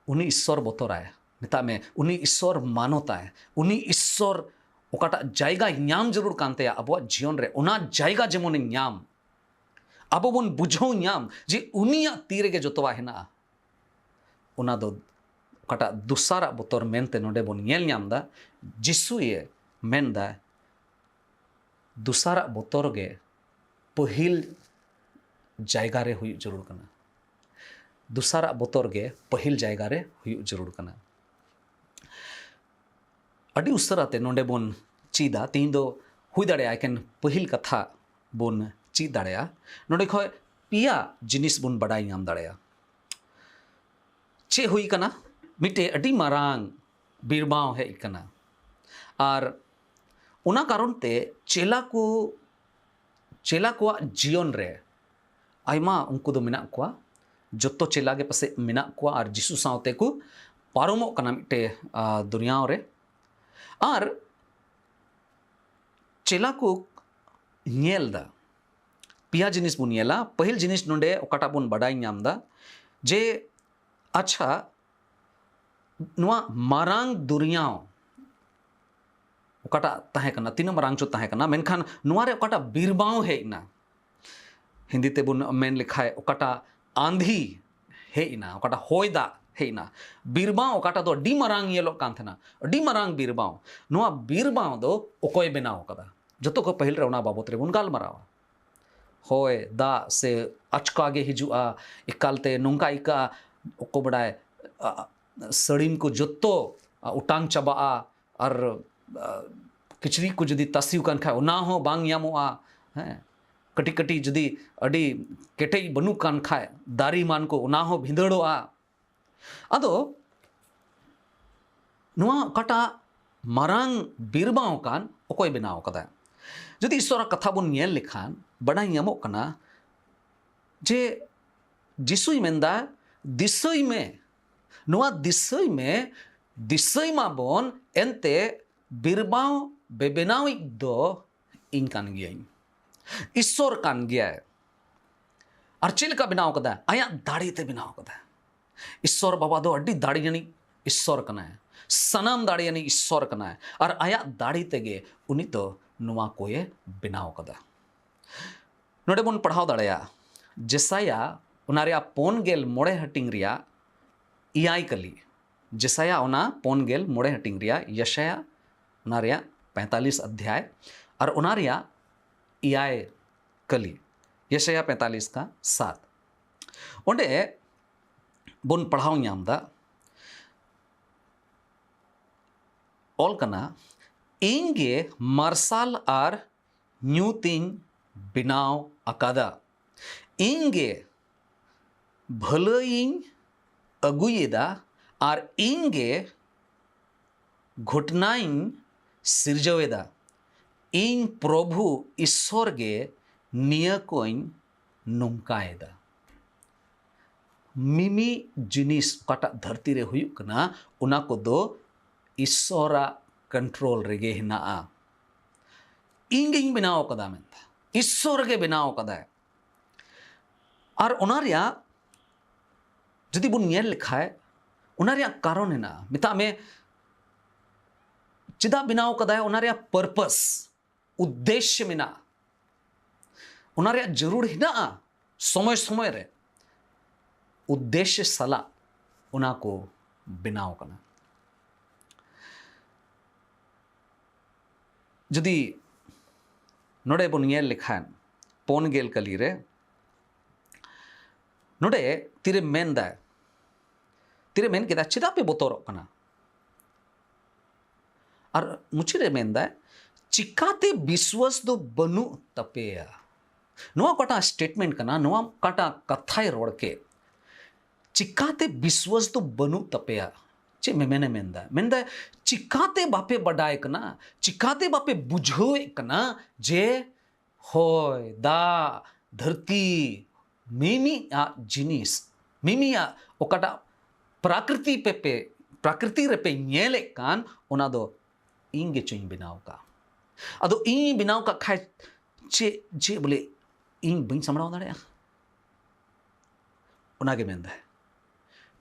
ᱩᱱᱤ ᱤᱥᱥᱚᱨ ᱵᱚᱛᱚᱨᱟᱭ, ᱢᱮᱛᱟᱜ ᱢᱮ, ᱩᱱᱤ ᱤᱥᱥᱚᱨ ᱢᱟᱱᱚᱛᱟᱭ, ᱩᱱᱤ ᱤᱥᱥᱚᱨ ᱚᱠᱟᱴᱟᱜ ᱡᱟᱭᱜᱟᱭ ᱧᱟᱢ ᱡᱟᱹᱨᱩᱲ ᱠᱟᱱ ᱛᱟᱭᱟ ᱟᱵᱚᱣᱟᱜ ᱡᱤᱭᱚᱱ ᱨᱮ, ᱚᱱᱟ ᱡᱟᱭᱜᱟ ᱡᱮᱢᱚᱱᱮ ᱧᱟᱢ, ᱟᱵᱚ ᱵᱚᱱ ᱵᱩᱡᱷᱟᱹᱣ ᱧᱟᱢ ᱡᱮ ᱩᱱᱤᱭᱟᱜ ᱛᱤ ᱨᱮᱜᱮ ᱡᱚᱛᱚᱣᱟᱜ ᱦᱮᱱᱟᱜᱼᱟ᱾ ᱚᱱᱟ ᱫᱚ ᱚᱠᱟᱴᱟᱜ ᱫᱚᱥᱟᱨᱟᱜ ᱵᱚᱛᱚᱨ ᱢᱮᱱᱛᱮ ᱱᱚᱰᱮ ᱵᱚᱱ ᱧᱮᱞ ᱧᱟᱢ ᱮᱫᱟ, ᱡᱤᱥᱩᱭᱮ ᱢᱮᱱᱫᱟ, ᱫᱚᱥᱟᱨᱟᱜ ᱵᱚᱛᱚᱨ ᱜᱮ ᱯᱟᱹᱦᱤᱞ ᱡᱟᱭᱜᱟ ᱨᱮ ᱦᱩᱭᱩᱜ ᱡᱟᱹᱨᱩᱲ ᱠᱟᱱᱟ᱾ ᱫᱚᱥᱟᱨᱟᱜ ᱵᱚᱛᱚᱨ ᱜᱮ ᱯᱟᱹᱦᱤᱞ ᱡᱟᱭᱜᱟ ᱨᱮ ᱦᱩᱭᱩᱜ ᱡᱟᱹᱨᱩᱲ ᱠᱟᱱᱟ᱾ ᱟᱹᱰᱤ ᱩᱥᱟᱹᱨᱟ ᱛᱮ ᱱᱚᱰᱮ ᱵᱚᱱ ᱪᱮᱫᱟ᱾ ᱛᱮᱦᱮᱧ ᱫᱚ ᱦᱩᱭ ᱫᱟᱲᱮᱭᱟᱜᱼᱟ ᱮᱠᱮᱱ ᱯᱟᱹᱦᱤᱞ ᱠᱟᱛᱷᱟ ᱵᱚᱱ ᱪᱮᱫ ᱫᱟᱲᱮᱭᱟᱜᱼᱟ᱾ ᱱᱚᱰᱮ ᱠᱷᱚᱱ ᱯᱮᱭᱟ ᱡᱤᱱᱤᱥ ᱵᱚᱱ ᱵᱟᱰᱟᱭ ᱧᱟᱢ ᱫᱟᱲᱮᱭᱟᱜᱼᱟ᱾ ᱪᱮᱫ ᱦᱩᱭ ᱠᱟᱱᱟ? ᱢᱤᱫᱴᱮᱡ ᱟᱹᱰᱤ ᱢᱟᱨᱟᱝ ᱵᱤᱨᱵᱟᱶ ᱦᱮᱡ ᱠᱟᱱᱟ᱾ ᱟᱨ ᱚᱱᱟ ᱠᱟᱨᱚᱱ ᱛᱮ ᱪᱮᱞᱟ ᱠᱚ, ᱪᱮᱞᱟ ᱠᱚᱣᱟᱜ ᱡᱤᱭᱚᱱ ᱨᱮ ᱟᱭᱢᱟ ᱩᱱᱠᱩ ᱫᱚ ᱢᱮᱱᱟᱜ ᱠᱚᱣᱟ, ᱡᱚᱛᱚ ᱪᱮᱞᱟ ᱜᱮ ᱯᱟᱥᱮᱡ ᱢᱮᱱᱟᱜ ᱠᱚᱣᱟ ᱟᱨ ᱡᱤᱥᱩ ᱥᱟᱶᱛᱮ ᱠᱚ ᱯᱟᱨᱚᱢᱚᱜ ᱠᱟᱱᱟ ᱢᱤᱫᱴᱮᱡ, ᱟ, ᱫᱚᱨᱭᱟᱣ ᱨᱮ᱾ ᱟᱨ ᱪᱮᱞᱟ ᱠᱚ ᱧᱮᱞ ᱫᱟ, ᱯᱮᱭᱟ ᱡᱤᱱᱤᱥ ᱵᱚᱱ ᱧᱮᱞᱟ᱾ ᱯᱟᱹᱦᱤᱞ ᱡᱤᱱᱤᱥ ᱱᱚᱰᱮ ᱚᱠᱟᱴᱟᱜ ᱵᱚᱱ ᱵᱟᱰᱟᱭ ᱧᱟᱢ ᱫᱟ ᱡᱮ, ᱟᱪᱪᱷᱟ, ᱱᱚᱣᱟ ᱢᱟᱨᱟᱝ ᱫᱚᱨᱭᱟᱣ ᱚᱠᱟᱴᱟᱜ ᱛᱟᱦᱮᱸ ᱠᱟᱱᱟ, ᱛᱤᱱᱟᱹᱜ ᱢᱟᱨᱟᱝ ᱪᱚ ᱛᱟᱦᱮᱸ ᱠᱟᱱᱟ, ᱢᱮᱱᱠᱷᱟᱱ ᱱᱚᱣᱟ ᱨᱮ ᱚᱠᱟᱴᱟᱜ ᱵᱤᱨᱵᱟᱶ ᱦᱮᱡ ᱮᱱᱟ, ᱦᱤᱱᱫᱤ ᱛᱮᱵᱚᱱ ᱢᱮᱱ ᱞᱮᱠᱷᱟᱡ ᱚᱠᱟᱴᱟᱜ ᱟᱸᱫᱷᱤ ᱦᱮᱡ ᱮᱱᱟ, ᱚᱠᱟᱴᱟᱜ ᱦᱚᱭ ᱫᱟᱜ ᱦᱮᱡ ᱮᱱᱟ, ᱵᱤᱨᱵᱟᱶ ᱚᱠᱟᱴᱟᱜ ᱫᱚ ᱟᱹᱰᱤ ᱢᱟᱨᱟᱝ ᱧᱮᱞᱚᱜ ᱠᱟᱱ ᱛᱟᱦᱮᱱᱟ, ᱟᱹᱰᱤ ᱢᱟᱨᱟᱝ ᱵᱤᱨᱵᱟᱶ, ᱱᱚᱣᱟ ᱵᱤᱨᱵᱟᱶ ᱫᱚ ᱚᱠᱚᱭ ᱵᱮᱱᱟᱣ ᱠᱟᱫᱟ? ᱡᱚᱛᱚ ᱠᱷᱚᱱ ᱯᱟᱹᱦᱤᱞ ᱨᱮ ᱚᱱᱟ ᱵᱟᱵᱚᱛ ᱨᱮᱵᱚᱱ ᱜᱟᱞᱢᱟᱨᱟᱣᱟ᱾ ᱦᱚᱭ ᱫᱟᱜ ᱥᱮ ᱟᱪᱠᱟ ᱜᱮ ᱦᱤᱡᱩᱜᱼᱟ, ᱮᱠᱟᱞᱛᱮ ᱱᱚᱝᱠᱟ ᱟᱹᱭᱠᱟᱹᱜᱼᱟ, ᱚᱠᱚᱭ ᱵᱟᱰᱟᱭ, ᱟ, ᱥᱟᱹᱲᱤᱢ ᱠᱚ ᱡᱚᱛᱚ, ᱟ, ᱚᱴᱟᱝ ᱪᱟᱵᱟᱜᱼᱟ, ᱟᱨ, ᱟ, ᱠᱤᱪᱨᱤᱡ ᱠᱚ ᱡᱩᱫᱤ ᱛᱟᱥᱮ ᱟᱠᱟᱱ ᱠᱷᱟᱡ ᱚᱱᱟ ᱦᱚᱸ ᱵᱟᱝ ᱧᱟᱢᱚᱜᱼᱟ᱾ ᱦᱮᱸ, ᱠᱟᱹᱴᱤᱡ ᱠᱟᱹᱴᱤᱡ ᱡᱩᱫᱤ ᱟᱹᱰᱤ ᱠᱮᱴᱮᱡ ᱵᱟᱹᱱᱩᱜ ᱠᱟᱱ ᱠᱷᱟᱡ, ᱫᱟᱨᱮ ᱮᱢᱟᱱ ᱠᱚ, ᱚᱱᱟ ᱦᱚᱸ ᱵᱷᱤᱸᱫᱟᱹᱲᱚᱜᱼᱟ᱾ ᱟᱫᱚ ᱱᱚᱣᱟ ᱚᱠᱟᱴᱟᱜ ᱢᱟᱨᱟᱝ ᱵᱤᱨ ᱵᱟᱝ ᱠᱟᱱ, ᱚᱠᱚᱭ ᱵᱮᱱᱟᱣ ᱠᱟᱫᱟ? ᱡᱩᱫᱤ ᱤᱥᱥᱚᱨᱟᱜ ᱠᱟᱛᱷᱟ ᱵᱚᱱ ᱧᱮᱞ ᱞᱮᱠᱷᱟᱱ, ᱵᱟᱰᱟᱭ ᱧᱟᱢᱚᱜ ᱠᱟᱱᱟ ᱡᱮ ᱡᱤᱥᱩᱭ ᱢᱮᱱᱫᱟ, "ᱫᱤᱥᱟᱹᱭ ᱢᱮ, ᱱᱚᱣᱟ ᱫᱤᱥᱟᱹᱭ ᱢᱮ, ᱫᱤᱥᱟᱹᱭ ᱢᱟᱵᱚᱱ, ᱮᱱᱛᱮ ᱵᱤᱨᱵᱟᱣ ᱵᱮᱵᱮᱱᱟᱣᱤᱡ ᱫᱚ ᱤᱧ ᱠᱟᱱ ᱜᱤᱭᱟᱹᱧ, ᱤᱥᱥᱚᱨ ᱠᱟᱱ ᱜᱮᱭᱟᱭ᱾" ᱟᱨ ᱪᱮᱫ ᱞᱮᱠᱟ ᱵᱮᱱᱟᱣ ᱠᱟᱫᱟ? ᱟᱭᱟᱜ ᱫᱟᱲᱮ ᱛᱮ ᱵᱮᱱᱟᱣ ᱠᱟᱫᱟ᱾ ᱤᱥᱥᱚᱨ ᱵᱟᱵᱟ ᱫᱚ ᱟᱹᱰᱤ ᱫᱟᱲᱮᱭᱟᱱᱤᱡ ᱤᱥᱥᱚᱨ ᱠᱟᱱᱟᱭ, ᱥᱟᱱᱟᱢ ᱫᱟᱲᱮᱭᱟᱱᱤᱡ ᱤᱥᱥᱚᱨ ᱠᱟᱱᱟᱭ, ᱟᱨ ᱟᱭᱟᱜ ᱫᱟᱲᱮ ᱛᱮᱜᱮ ᱩᱱᱤ ᱫᱚ ᱱᱚᱣᱟ ᱠᱚᱭᱮ ᱵᱮᱱᱟᱣ ᱠᱟᱫᱟ᱾ ᱱᱚᱰᱮ ᱵᱚᱱ ᱯᱟᱲᱦᱟᱣ ᱫᱟᱲᱮᱭᱟᱜᱼᱟ, ᱡᱮᱥᱟᱭᱟ ᱚᱱᱟ ᱨᱮᱭᱟᱜ ᱯᱩᱱ ᱜᱮᱞ ᱢᱚᱬᱮ ᱦᱟᱹᱴᱤᱧ ᱨᱮᱭᱟᱜ ᱮᱭᱟᱭ ᱠᱟᱹᱞᱤ, ᱡᱮᱥᱟᱭᱟ ᱚᱱᱟ ᱯᱩᱱ ᱜᱮᱞ ᱢᱚᱬᱮ ᱦᱟᱹᱴᱤᱧ ᱨᱮᱭᱟᱜ ᱭᱮᱥᱟᱭᱟ, ᱚᱱᱟ ᱨᱮᱭᱟᱜ ᱯᱮᱸᱛᱟᱞᱤᱥ ᱚᱫᱷᱭᱟᱭ ᱟᱨ ᱚᱱᱟ ᱨᱮᱭᱟᱜ ᱮᱭᱟᱭ ᱠᱟᱹᱞᱤ, ᱭᱮᱥᱟᱭᱟ ᱯᱮᱸᱛᱟᱞᱤᱥ ᱠᱟ ᱥᱟᱛ᱾ ᱚᱸᱰᱮ ᱵᱚᱱ ᱯᱟᱲᱦᱟᱣ ᱧᱟᱢ ᱫᱟ, ᱚᱞ ᱠᱟᱱᱟ, "ᱤᱧ ᱜᱮ ᱢᱟᱨᱥᱟᱞ ᱟᱨ ᱧᱩᱛᱤᱧ ᱵᱮᱱᱟᱣ ᱟᱠᱟᱫᱟ, ᱤᱧ ᱜᱮ ᱵᱷᱟᱹᱞᱟᱹᱭᱤᱧ ᱟᱹᱜᱩᱭᱮᱫᱟ ᱟᱨ ᱤᱧ ᱜᱮ ᱜᱷᱚᱴᱱᱟᱧ ᱥᱤᱨᱡᱟᱹᱣᱮᱫᱟ, ᱤᱧ ᱯᱨᱚᱵᱷᱩ ᱤᱥᱥᱚᱨ ᱜᱮ ᱱᱤᱭᱟᱹ ᱠᱚᱧ ᱱᱚᱝᱠᱟᱭᱮᱫᱟ᱾" ᱢᱤᱢᱤ ᱡᱤᱱᱤᱥ ᱚᱠᱟᱴᱟᱜ ᱫᱷᱟᱹᱨᱛᱤ ᱨᱮ ᱦᱩᱭᱩᱜ ᱠᱟᱱᱟ, ᱚᱱᱟ ᱠᱚᱫᱚ ᱤᱥᱥᱚᱨᱟᱜ ᱠᱚᱱᱴᱨᱳᱞ ᱨᱮᱜᱮ ᱦᱮᱱᱟᱜᱼᱟ᱾ "ᱤᱧ ᱜᱤᱧ ᱵᱮᱱᱟᱣ ᱠᱟᱫᱟ" ᱢᱮᱱᱛᱮ, ᱤᱥᱥᱚᱨ ᱜᱮ ᱵᱮᱱᱟᱣ ᱠᱟᱫᱟᱭ᱾ ᱟᱨ ᱚᱱᱟ ᱨᱮᱭᱟᱜ ᱡᱩᱫᱤ ᱵᱚᱱ ᱧᱮᱞ ᱞᱮᱠᱷᱟᱡ, ᱚᱱᱟ ᱨᱮᱭᱟᱜ ᱠᱟᱨᱚᱱ ᱦᱮᱱᱟᱜᱼᱟ᱾ ᱢᱮᱛᱟᱜ ᱢᱮ, ᱪᱮᱫᱟᱜ ᱵᱮᱱᱟᱣ ᱠᱟᱫᱟᱭ, ᱚᱱᱟ ᱨᱮᱭᱟᱜ ᱯᱟᱨᱯᱟᱥ, ᱩᱫᱽᱫᱮᱥᱭᱚ ᱢᱮᱱᱟᱜᱼᱟ᱾ ᱚᱱᱟ ᱨᱮᱭᱟᱜ ᱡᱟᱹᱨᱩᱲ ᱦᱮᱱᱟᱜᱼᱟ, ᱥᱚᱢᱚᱭ ᱥᱚᱢᱚᱭ ᱨᱮ ᱩᱫᱽᱫᱮᱥᱭᱚ ᱥᱟᱞᱟᱜ ᱚᱱᱟ ᱠᱚ ᱵᱮᱱᱟᱣ ᱠᱟᱱᱟ᱾ ᱡᱩᱫᱤ ᱱᱚᱰᱮ ᱵᱚᱱ ᱧᱮᱞ ᱞᱮᱠᱷᱟᱱ, ᱯᱩᱱ ᱜᱮᱞ ᱠᱟᱹᱞᱤ ᱨᱮ ᱱᱚᱰᱮ ᱛᱤᱨᱮ ᱢᱮᱱᱫᱟᱭ, ᱛᱤᱨᱮ ᱢᱮᱱ ᱠᱮᱫᱟ, "ᱪᱮᱫᱟᱜ ᱯᱮ ᱵᱚᱛᱚᱨᱚᱜ ᱠᱟᱱᱟ?" ᱟᱨ ᱢᱩᱪᱟᱹᱫ ᱨᱮ ᱢᱮᱱᱫᱟᱭ, "ᱪᱤᱠᱟᱛᱮ ᱵᱤᱥᱣᱟᱥ ᱫᱚ ᱵᱟᱹᱱᱩᱜ ᱛᱟᱯᱮᱭᱟ?" ᱱᱚᱣᱟ ᱚᱠᱟᱴᱟᱜ ᱥᱴᱮᱴᱢᱮᱱᱴ ᱠᱟᱱᱟ, ᱱᱚᱣᱟ ᱚᱠᱟᱴᱟᱜ ᱠᱟᱛᱷᱟᱭ ᱨᱚᱲ ᱠᱮᱫ, ᱪᱤᱠᱟᱛᱮ ᱵᱤᱥᱣᱟᱥ ᱫᱚ ᱵᱟᱹᱱᱩᱜ ᱛᱟᱯᱮᱭᱟ? ᱪᱮᱫ ᱢᱮᱢᱮᱱᱮ ᱢᱮᱱᱫᱟ? ᱢᱮᱱᱫᱟᱭ, ᱪᱤᱠᱟᱛᱮ ᱵᱟᱯᱮ ᱵᱟᱰᱟᱭ ᱠᱟᱱᱟ? ᱪᱤᱠᱟᱛᱮ ᱵᱟᱯᱮ ᱵᱩᱡᱷᱟᱹᱣᱮᱫ ᱠᱟᱱᱟ ᱡᱮ ᱦᱚᱭ, ᱫᱟᱜ, ᱫᱷᱟᱹᱨᱛᱤ, ᱢᱤᱢᱤᱫ ᱟᱜ ᱡᱤᱱᱤᱥ, ᱢᱤᱢᱤᱫ ᱟᱜ ᱚᱠᱟᱴᱟᱜ ᱯᱨᱟᱠᱨᱤᱛᱤ ᱯᱮ, ᱯᱮ, ᱯᱨᱟᱠᱨᱤᱛᱤ ᱨᱮᱯᱮ ᱧᱮᱞᱮᱫ ᱠᱟᱱ, ᱚᱱᱟ ᱫᱚ ᱤᱧ ᱜᱮᱪᱚᱧ ᱵᱮᱱᱟᱣ ᱠᱟᱜ᱾ ᱟᱫᱚ ᱤᱧ ᱵᱮᱱᱟᱣ ᱠᱟᱜ ᱠᱷᱟᱡ ᱪᱮᱫ, ᱪᱮᱫ ᱵᱚᱞᱮ ᱤᱧ ᱵᱟᱹᱧ ᱥᱟᱢᱵᱲᱟᱣ ᱫᱟᱲᱮᱭᱟᱜᱼᱟ? ᱚᱱᱟᱜᱮ ᱢᱮᱱᱫᱟᱭ,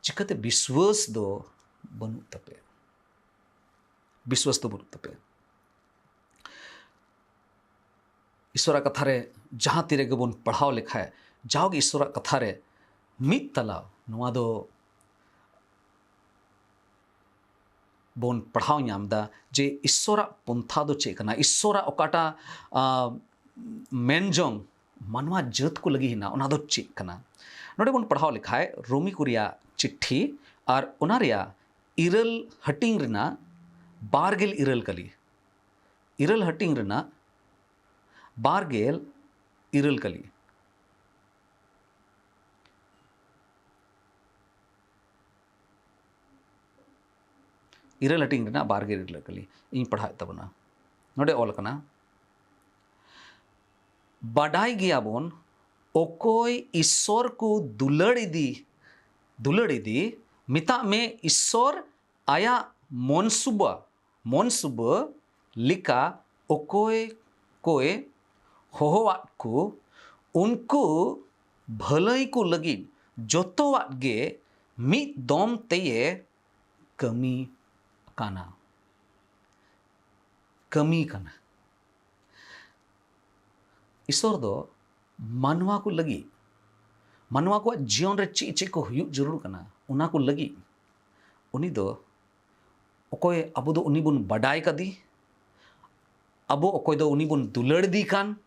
ᱪᱤᱠᱟᱹᱛᱮ ᱵᱤᱥᱣᱟᱹᱥ ᱫᱚ ᱵᱟᱹᱱᱩᱜ ᱛᱟᱯᱮ? ᱵᱤᱥᱣᱟᱹᱥ ᱫᱚ ᱵᱟᱹᱱᱩᱜ ᱛᱟᱯᱮᱭᱟ᱾ ᱤᱥᱚᱨᱟᱜ ᱠᱟᱛᱷᱟ ᱨᱮ ᱡᱟᱦᱟᱸ ᱛᱤ ᱨᱮᱜᱮ ᱵᱚᱱ ᱯᱟᱲᱦᱟᱣ ᱞᱮᱠᱷᱟᱡ, ᱡᱟᱣᱜᱮ ᱤᱥᱚᱨᱟᱜ ᱠᱟᱛᱷᱟ ᱨᱮ ᱢᱤᱫ ᱛᱟᱞᱟ ᱱᱚᱣᱟ ᱫᱚ ᱵᱚᱱ ᱯᱟᱲᱦᱟᱣ ᱧᱟᱢ ᱮᱫᱟ ᱡᱮ ᱤᱥᱚᱨᱟᱜ ᱯᱚᱱᱛᱷᱟ ᱫᱚ ᱪᱮᱫ ᱠᱟᱱᱟ, ᱤᱥᱚᱨᱟᱜ ᱚᱠᱟᱴᱟᱜ, ᱟ, ᱢᱮᱱᱡᱚᱝ ᱢᱟᱱᱣᱟ ᱡᱟᱹᱛ ᱠᱚ ᱞᱟᱹᱜᱤᱫ ᱦᱮᱱᱟᱜ, ᱚᱱᱟ ᱫᱚ ᱪᱮᱫ ᱠᱟᱱᱟ? ᱱᱚᱰᱮ ᱵᱚᱱ ᱯᱟᱲᱦᱟᱣ ᱞᱮᱠᱷᱟᱡ ᱨᱳᱢᱤ ᱠᱚ ᱨᱮᱭᱟᱜ ᱪᱤᱴᱷᱤ ᱟᱨ ᱚᱱᱟ ᱨᱮᱭᱟᱜ ᱤᱨᱟᱹᱞ ᱦᱟᱹᱴᱤᱧ ᱨᱮᱱᱟᱜ ᱵᱟᱨᱜᱮᱞ ᱤᱨᱟᱹᱞ ᱠᱟᱹᱞᱤ, ᱤᱨᱟᱹᱞ ᱦᱟᱹᱴᱤᱧ ᱨᱮᱱᱟᱜ ᱵᱟᱨᱜᱮᱞ ᱤᱨᱟᱹᱞ ᱠᱟᱹᱞᱤ᱾ ᱤᱨᱟᱹᱞ ᱦᱟᱹᱴᱤᱧ ᱨᱮᱱᱟᱜ ᱵᱟᱨᱜᱮᱞ ᱤᱨᱟᱹᱞ ᱠᱟᱹᱞᱤ ᱤᱧ ᱯᱟᱲᱦᱟᱣᱮᱫ ᱛᱟᱵᱚᱱᱟ᱾ ᱱᱚᱰᱮ ᱚᱞ ᱟᱠᱟᱱᱟ, ᱵᱟᱰᱟᱭ ᱜᱮᱭᱟᱵᱚᱱ ᱚᱠᱚᱭ ᱤᱥᱥᱚᱨ ᱠᱚ ᱫᱩᱞᱟᱹᱲ ᱤᱫᱤ, ᱫᱩᱞᱟᱹᱲ ᱤᱫᱤ, ᱢᱮᱛᱟᱜ ᱢᱮ ᱤᱥᱥᱚᱨ ᱟᱭᱟᱜ ᱢᱚᱱᱥᱩᱵᱟ, ᱢᱚᱱᱥᱩᱵᱟ ᱞᱮᱠᱟ ᱚᱠᱚᱭ ᱠᱚᱭ ᱦᱚᱦᱚᱣᱟᱫ ᱠᱚ, ᱩᱱᱠᱩ ᱵᱷᱟᱹᱞᱟᱹᱭ ᱠᱚ ᱞᱟᱹᱜᱤᱫ ᱡᱚᱛᱚᱣᱟᱜ ᱜᱮ ᱢᱤᱫ ᱫᱚᱢ ᱛᱮᱭᱮ ᱠᱟᱹᱢᱤ ᱠᱟᱱᱟ, ᱠᱟᱹᱢᱤ ᱠᱟᱱᱟ᱾ ᱤᱥᱚᱨ ᱫᱚ ᱢᱟᱱᱣᱟ ᱠᱚ ᱞᱟᱹᱜᱤᱫ, ᱢᱟᱱᱣᱟ ᱠᱚᱣᱟᱜ ᱡᱤᱭᱚᱱ ᱨᱮ ᱪᱮᱫ ᱪᱮᱫ ᱠᱚ ᱦᱩᱭᱩᱜ ᱡᱟᱹᱨᱩᱲ ᱠᱟᱱᱟ, ᱚᱱᱟ ᱠᱚ ᱞᱟᱹᱜᱤᱫ ᱩᱱᱤ ᱫᱚ ᱚᱠᱚᱭ, ᱟᱵᱚ ᱫᱚ ᱩᱱᱤ ᱵᱚᱱ ᱵᱟᱰᱟᱭ ᱠᱟᱫᱮ, ᱟᱵᱚ ᱚᱠᱚᱭ ᱫᱚ ᱩᱱᱤ ᱵᱚᱱ ᱫᱩᱞᱟᱹᱲ ᱤᱫᱤ ᱠᱟᱱ,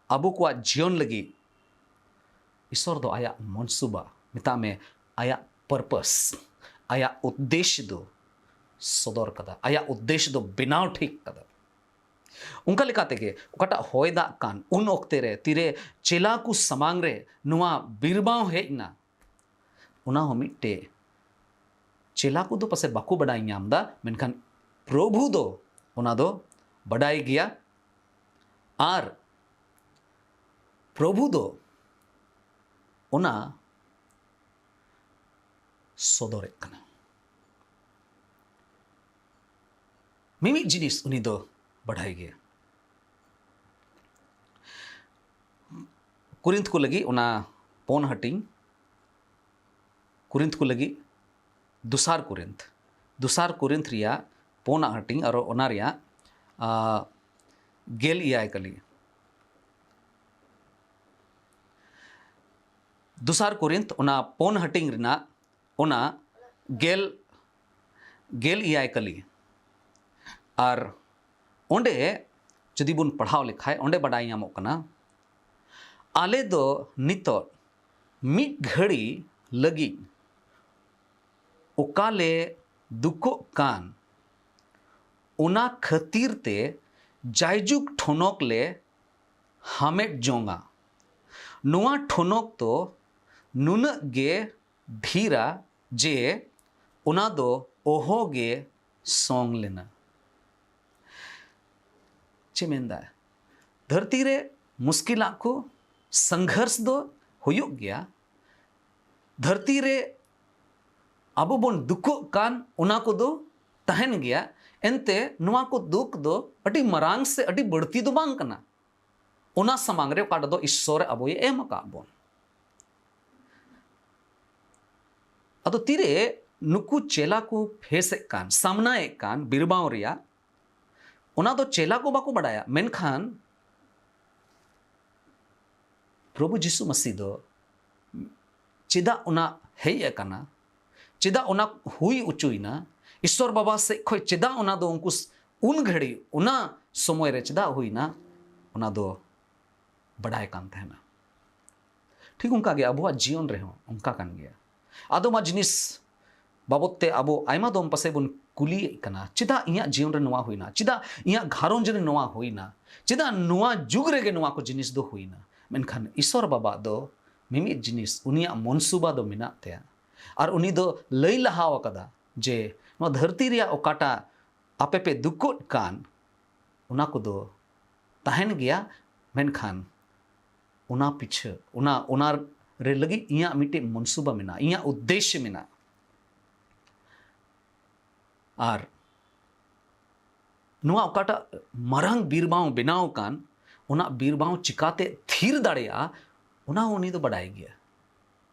ᱟᱵᱚ ᱠᱚᱣᱟᱜ ᱡᱤᱭᱚᱱ ᱞᱟᱹᱜᱤᱫ ᱤᱥᱚᱨ ᱫᱚ ᱟᱭᱟᱜ ᱢᱚᱱᱥᱩᱵᱟ, ᱢᱮᱛᱟᱜ ᱢᱮ ᱟᱭᱟᱜ ᱯᱟᱨᱯᱟᱥ, ᱟᱭᱟᱜ ᱩᱫᱽᱫᱮᱥ ᱫᱚ ᱥᱚᱫᱚᱨ ᱠᱟᱫᱟ, ᱟᱭᱟᱜ ᱩᱫᱽᱫᱮᱥ ᱫᱚ ᱵᱮᱱᱟᱣ ᱴᱷᱤᱠ ᱠᱟᱫᱟ᱾ ᱚᱱᱠᱟ ᱞᱮᱠᱟ ᱛᱮᱜᱮ ᱚᱠᱟᱴᱟᱜ ᱦᱚᱭ ᱫᱟᱜ ᱠᱟᱱ, ᱩᱱ ᱚᱠᱛᱮ ᱨᱮ ᱛᱤᱨᱮ ᱪᱮᱞᱟ ᱠᱚ ᱥᱟᱢᱟᱝ ᱨᱮ ᱱᱚᱣᱟ ᱵᱤᱨᱵᱟᱶ ᱦᱮᱡ ᱮᱱᱟ, ᱚᱱᱟ ᱦᱚᱸ ᱢᱤᱫᱴᱮᱡ ᱪᱮᱞᱟ ᱠᱚᱫᱚ ᱯᱟᱥᱮ ᱵᱟᱠᱚ ᱵᱟᱰᱟᱭ ᱧᱟᱢ ᱮᱫᱟ, ᱢᱮᱱᱠᱷᱟᱱ ᱯᱨᱚᱵᱷᱩ ᱫᱚ ᱚᱱᱟ ᱫᱚ ᱵᱟᱰᱟᱭ ᱜᱮᱭᱟ᱾ ᱟᱨ ᱯᱨᱚᱵᱷᱩ ᱫᱚ ᱚᱱᱟ ᱥᱚᱫᱚᱨᱮᱫ ᱠᱟᱱᱟ᱾ ᱢᱤᱢᱤᱫ ᱡᱤᱱᱤᱥ ᱩᱱᱤ ᱫᱚ ᱵᱟᱰᱟᱭ ᱜᱮᱭᱟ᱾ ᱠᱚᱨᱤᱱᱛᱷ ᱠᱚ ᱞᱟᱹᱜᱤᱫ ᱚᱱᱟ ᱯᱳᱱ ᱦᱟᱹᱴᱤᱧ, ᱠᱚᱨᱤᱱᱛᱷ ᱠᱚ ᱞᱟᱹᱜᱤᱫ ᱫᱚᱥᱟᱨ ᱠᱚᱨᱤᱱᱛᱷ, ᱫᱚᱥᱟᱨ ᱠᱚᱨᱤᱱᱛᱷ ᱨᱮᱭᱟᱜ ᱯᱳᱱᱟᱜ ᱦᱟᱹᱴᱤᱧ, ᱟᱨ ᱚᱱᱟ ᱨᱮᱭᱟᱜ, ᱟ, ᱜᱮᱞ ᱮᱭᱟᱭ ᱠᱟᱹᱞᱤ᱾ ᱫᱚᱥᱟᱨ ᱠᱚᱨᱤᱱᱛᱷ ᱚᱱᱟ ᱯᱳᱱ ᱦᱟᱹᱴᱤᱧ ᱨᱮᱱᱟᱜ ᱚᱱᱟ ᱜᱮᱞ, ᱜᱮᱞ ᱮᱭᱟᱭ ᱠᱟᱹᱞᱤ᱾ ᱟᱨ ᱚᱸᱰᱮ ᱡᱩᱫᱤ ᱵᱚᱱ ᱯᱟᱲᱦᱟᱣ ᱞᱮᱠᱷᱟᱡ, ᱚᱸᱰᱮ ᱵᱟᱰᱟᱭ ᱧᱟᱢᱚᱜ ᱠᱟᱱᱟ, ᱟᱞᱮ ᱫᱚ ᱱᱤᱛᱚᱜ ᱢᱤᱫ ᱜᱷᱟᱹᱲᱤ ᱞᱟᱹᱜᱤᱫ ᱚᱠᱟ ᱞᱮ ᱫᱩᱠᱚᱜ ᱠᱟᱱ, ᱚᱱᱟ ᱠᱷᱟᱹᱛᱤᱨ ᱛᱮ ᱡᱟᱭᱡᱩᱜᱽ ᱴᱷᱚᱱᱚᱠ ᱞᱮ ᱦᱟᱢᱮᱴ ᱡᱚᱝᱟ᱾ ᱱᱚᱣᱟ ᱴᱷᱚᱱᱚᱠ ᱫᱚ ᱱᱩᱱᱟᱹᱜ ᱜᱮ ᱰᱷᱤᱨᱟ ᱡᱮ ᱚᱱᱟ ᱫᱚ ᱚᱦᱚ ᱜᱮ ᱥᱚᱝ ᱞᱮᱱᱟ᱾ ᱪᱮᱫ ᱢᱮᱱᱫᱟ? ᱫᱷᱟᱹᱨᱛᱤ ᱨᱮ ᱢᱩᱥᱠᱤᱞᱟᱜ ᱠᱚ, ᱥᱚᱝᱜᱷᱚᱨᱥ ᱫᱚ ᱦᱩᱭᱩᱜ ᱜᱮᱭᱟ᱾ ᱫᱷᱟᱹᱨᱛᱤ ᱨᱮ ᱟᱵᱚ ᱵᱚᱱ ᱫᱩᱠᱚᱜ ᱠᱟᱱ, ᱚᱱᱟ ᱠᱚᱫᱚ ᱛᱟᱦᱮᱱ ᱜᱮᱭᱟ᱾ ᱮᱱᱛᱮ ᱱᱚᱣᱟ ᱠᱚ ᱫᱩᱠ ᱫᱚ ᱟᱹᱰᱤ ᱢᱟᱨᱟᱝ ᱥᱮ ᱟᱹᱰᱤ ᱵᱟᱹᱲᱛᱤ ᱫᱚ ᱵᱟᱝ ᱠᱟᱱᱟ ᱚᱱᱟ ᱥᱟᱢᱟᱝ ᱨᱮ, ᱚᱠᱟ ᱨᱮᱫᱚ ᱤᱥᱥᱚᱨ ᱟᱵᱚᱭ ᱮᱢ ᱟᱠᱟᱫ ᱵᱚᱱ᱾ ᱟᱫᱚ ᱛᱤᱨᱮ ᱱᱩᱠᱩ ᱪᱮᱞᱟ ᱠᱚ ᱯᱷᱮᱥᱮᱫ ᱠᱟᱱ, ᱥᱟᱢᱱᱟᱭᱮᱫ ᱠᱟᱱ ᱵᱤᱨᱵᱟᱶ ᱨᱮᱭᱟᱜ, ᱚᱱᱟ ᱫᱚ ᱪᱮᱞᱟ ᱠᱚ ᱵᱟᱠᱚ ᱵᱟᱰᱟᱭᱟ, ᱢᱮᱱᱠᱷᱟᱱ ᱯᱨᱚᱵᱷᱩ ᱡᱤᱥᱩ ᱢᱟᱹᱥᱤ ᱫᱚ ᱪᱮᱫᱟᱜ ᱚᱱᱟ ᱦᱮᱡ ᱟᱠᱟᱱᱟ, ᱪᱮᱫᱟᱜ ᱚᱱᱟ ᱦᱩᱭ ᱚᱪᱚᱭᱮᱱᱟ, ᱤᱥᱥᱚᱨ ᱵᱟᱵᱟ ᱥᱮᱫ ᱠᱷᱚᱱ ᱪᱮᱫᱟᱜ ᱚᱱᱟ ᱫᱚ ᱩᱱᱠᱩ ᱥ-, ᱩᱱ ᱜᱷᱟᱹᱲᱤᱡ, ᱚᱱᱟ ᱥᱚᱢᱚᱭ ᱨᱮ ᱪᱮᱫᱟᱜ ᱦᱩᱭᱱᱟ, ᱚᱱᱟ ᱫᱚ ᱵᱟᱰᱟᱭ ᱠᱟᱱ ᱛᱟᱦᱮᱱᱟ᱾ ᱴᱷᱤᱠ ᱚᱱᱠᱟ ᱜᱮ ᱟᱵᱚᱣᱟᱜ ᱡᱤᱭᱚᱱ ᱨᱮᱦᱚᱸ ᱚᱱᱠᱟ ᱠᱟᱱ ᱜᱮᱭᱟ᱾ ᱟᱫᱚᱢᱟᱜ ᱡᱤᱱᱤᱥ ᱵᱟᱵᱚᱫ ᱛᱮ ᱟᱵᱚ ᱟᱭᱢᱟ ᱫᱚᱢ ᱯᱟᱥᱮᱡ ᱵᱚᱱ ᱠᱩᱞᱤᱭᱮᱫ ᱠᱟᱱᱟ, "ᱪᱮᱫᱟᱜ ᱤᱧᱟᱹᱜ ᱡᱤᱭᱚᱱ ᱨᱮ ᱱᱚᱣᱟ ᱦᱩᱭᱱᱟ? ᱪᱮᱫᱟᱜ ᱤᱧᱟᱹᱜ ᱜᱷᱟᱨᱚᱸᱡᱽ ᱨᱮ ᱱᱚᱣᱟ ᱦᱩᱭᱱᱟ? ᱪᱮᱫᱟᱜ ᱱᱚᱣᱟ ᱡᱩᱜᱽ ᱨᱮᱜᱮ ᱱᱚᱣᱟ ᱠᱚ ᱡᱤᱱᱤᱥ ᱫᱚ ᱦᱩᱭᱱᱟ?" ᱢᱮᱱᱠᱷᱟᱱ ᱤᱥᱚᱨ ᱵᱟᱵᱟ ᱫᱚ ᱢᱤᱢᱤᱫ ᱡᱤᱱᱤᱥ, ᱩᱱᱤᱭᱟᱜ ᱢᱚᱱᱥᱩᱵᱟ ᱫᱚ ᱢᱮᱱᱟᱜ ᱛᱟᱭᱟ᱾ ᱟᱨ ᱩᱱᱤ ᱫᱚ ᱞᱟᱹᱭ ᱞᱟᱦᱟ ᱟᱠᱟᱫᱟ ᱡᱮ ᱱᱚᱣᱟ ᱫᱷᱟᱹᱨᱛᱤ ᱨᱮᱭᱟᱜ ᱚᱠᱟᱴᱟᱜ ᱟᱯᱮ ᱯᱮ ᱫᱩᱠᱚᱜ ᱠᱟᱱ, ᱚᱱᱟ ᱠᱚᱫᱚ ᱛᱟᱦᱮᱱ ᱜᱮᱭᱟ, ᱢᱮᱱᱠᱷᱟᱱ ᱚᱱᱟ ᱯᱤᱪᱷᱟᱹ, ᱚᱱᱟ, ᱚᱱᱟ ᱨᱮ ᱞᱟᱹᱜᱤᱫ ᱤᱧᱟᱹᱜ ᱢᱤᱫᱴᱮᱱ ᱢᱚᱱᱥᱩᱵᱟ ᱢᱮᱱᱟᱜᱼᱟ, ᱤᱧᱟᱹᱜ ᱩᱫᱽᱫᱮᱥᱥᱚ ᱢᱮᱱᱟᱜᱼᱟ᱾ ᱟᱨ ᱱᱚᱣᱟ ᱚᱠᱟᱴᱟᱜ ᱢᱟᱨᱟᱝ ᱵᱤᱨᱵᱟᱶ ᱵᱮᱱᱟᱣ ᱟᱠᱟᱱ, ᱚᱱᱟ ᱵᱤᱨᱵᱟᱶ ᱪᱤᱠᱟᱛᱮ ᱛᱷᱤᱨ ᱫᱟᱲᱮᱭᱟᱜᱼᱟ, ᱚᱱᱟ ᱦᱚᱸ ᱩᱱᱤ ᱫᱚ ᱵᱟᱰᱟᱭ ᱜᱮᱭᱟ᱾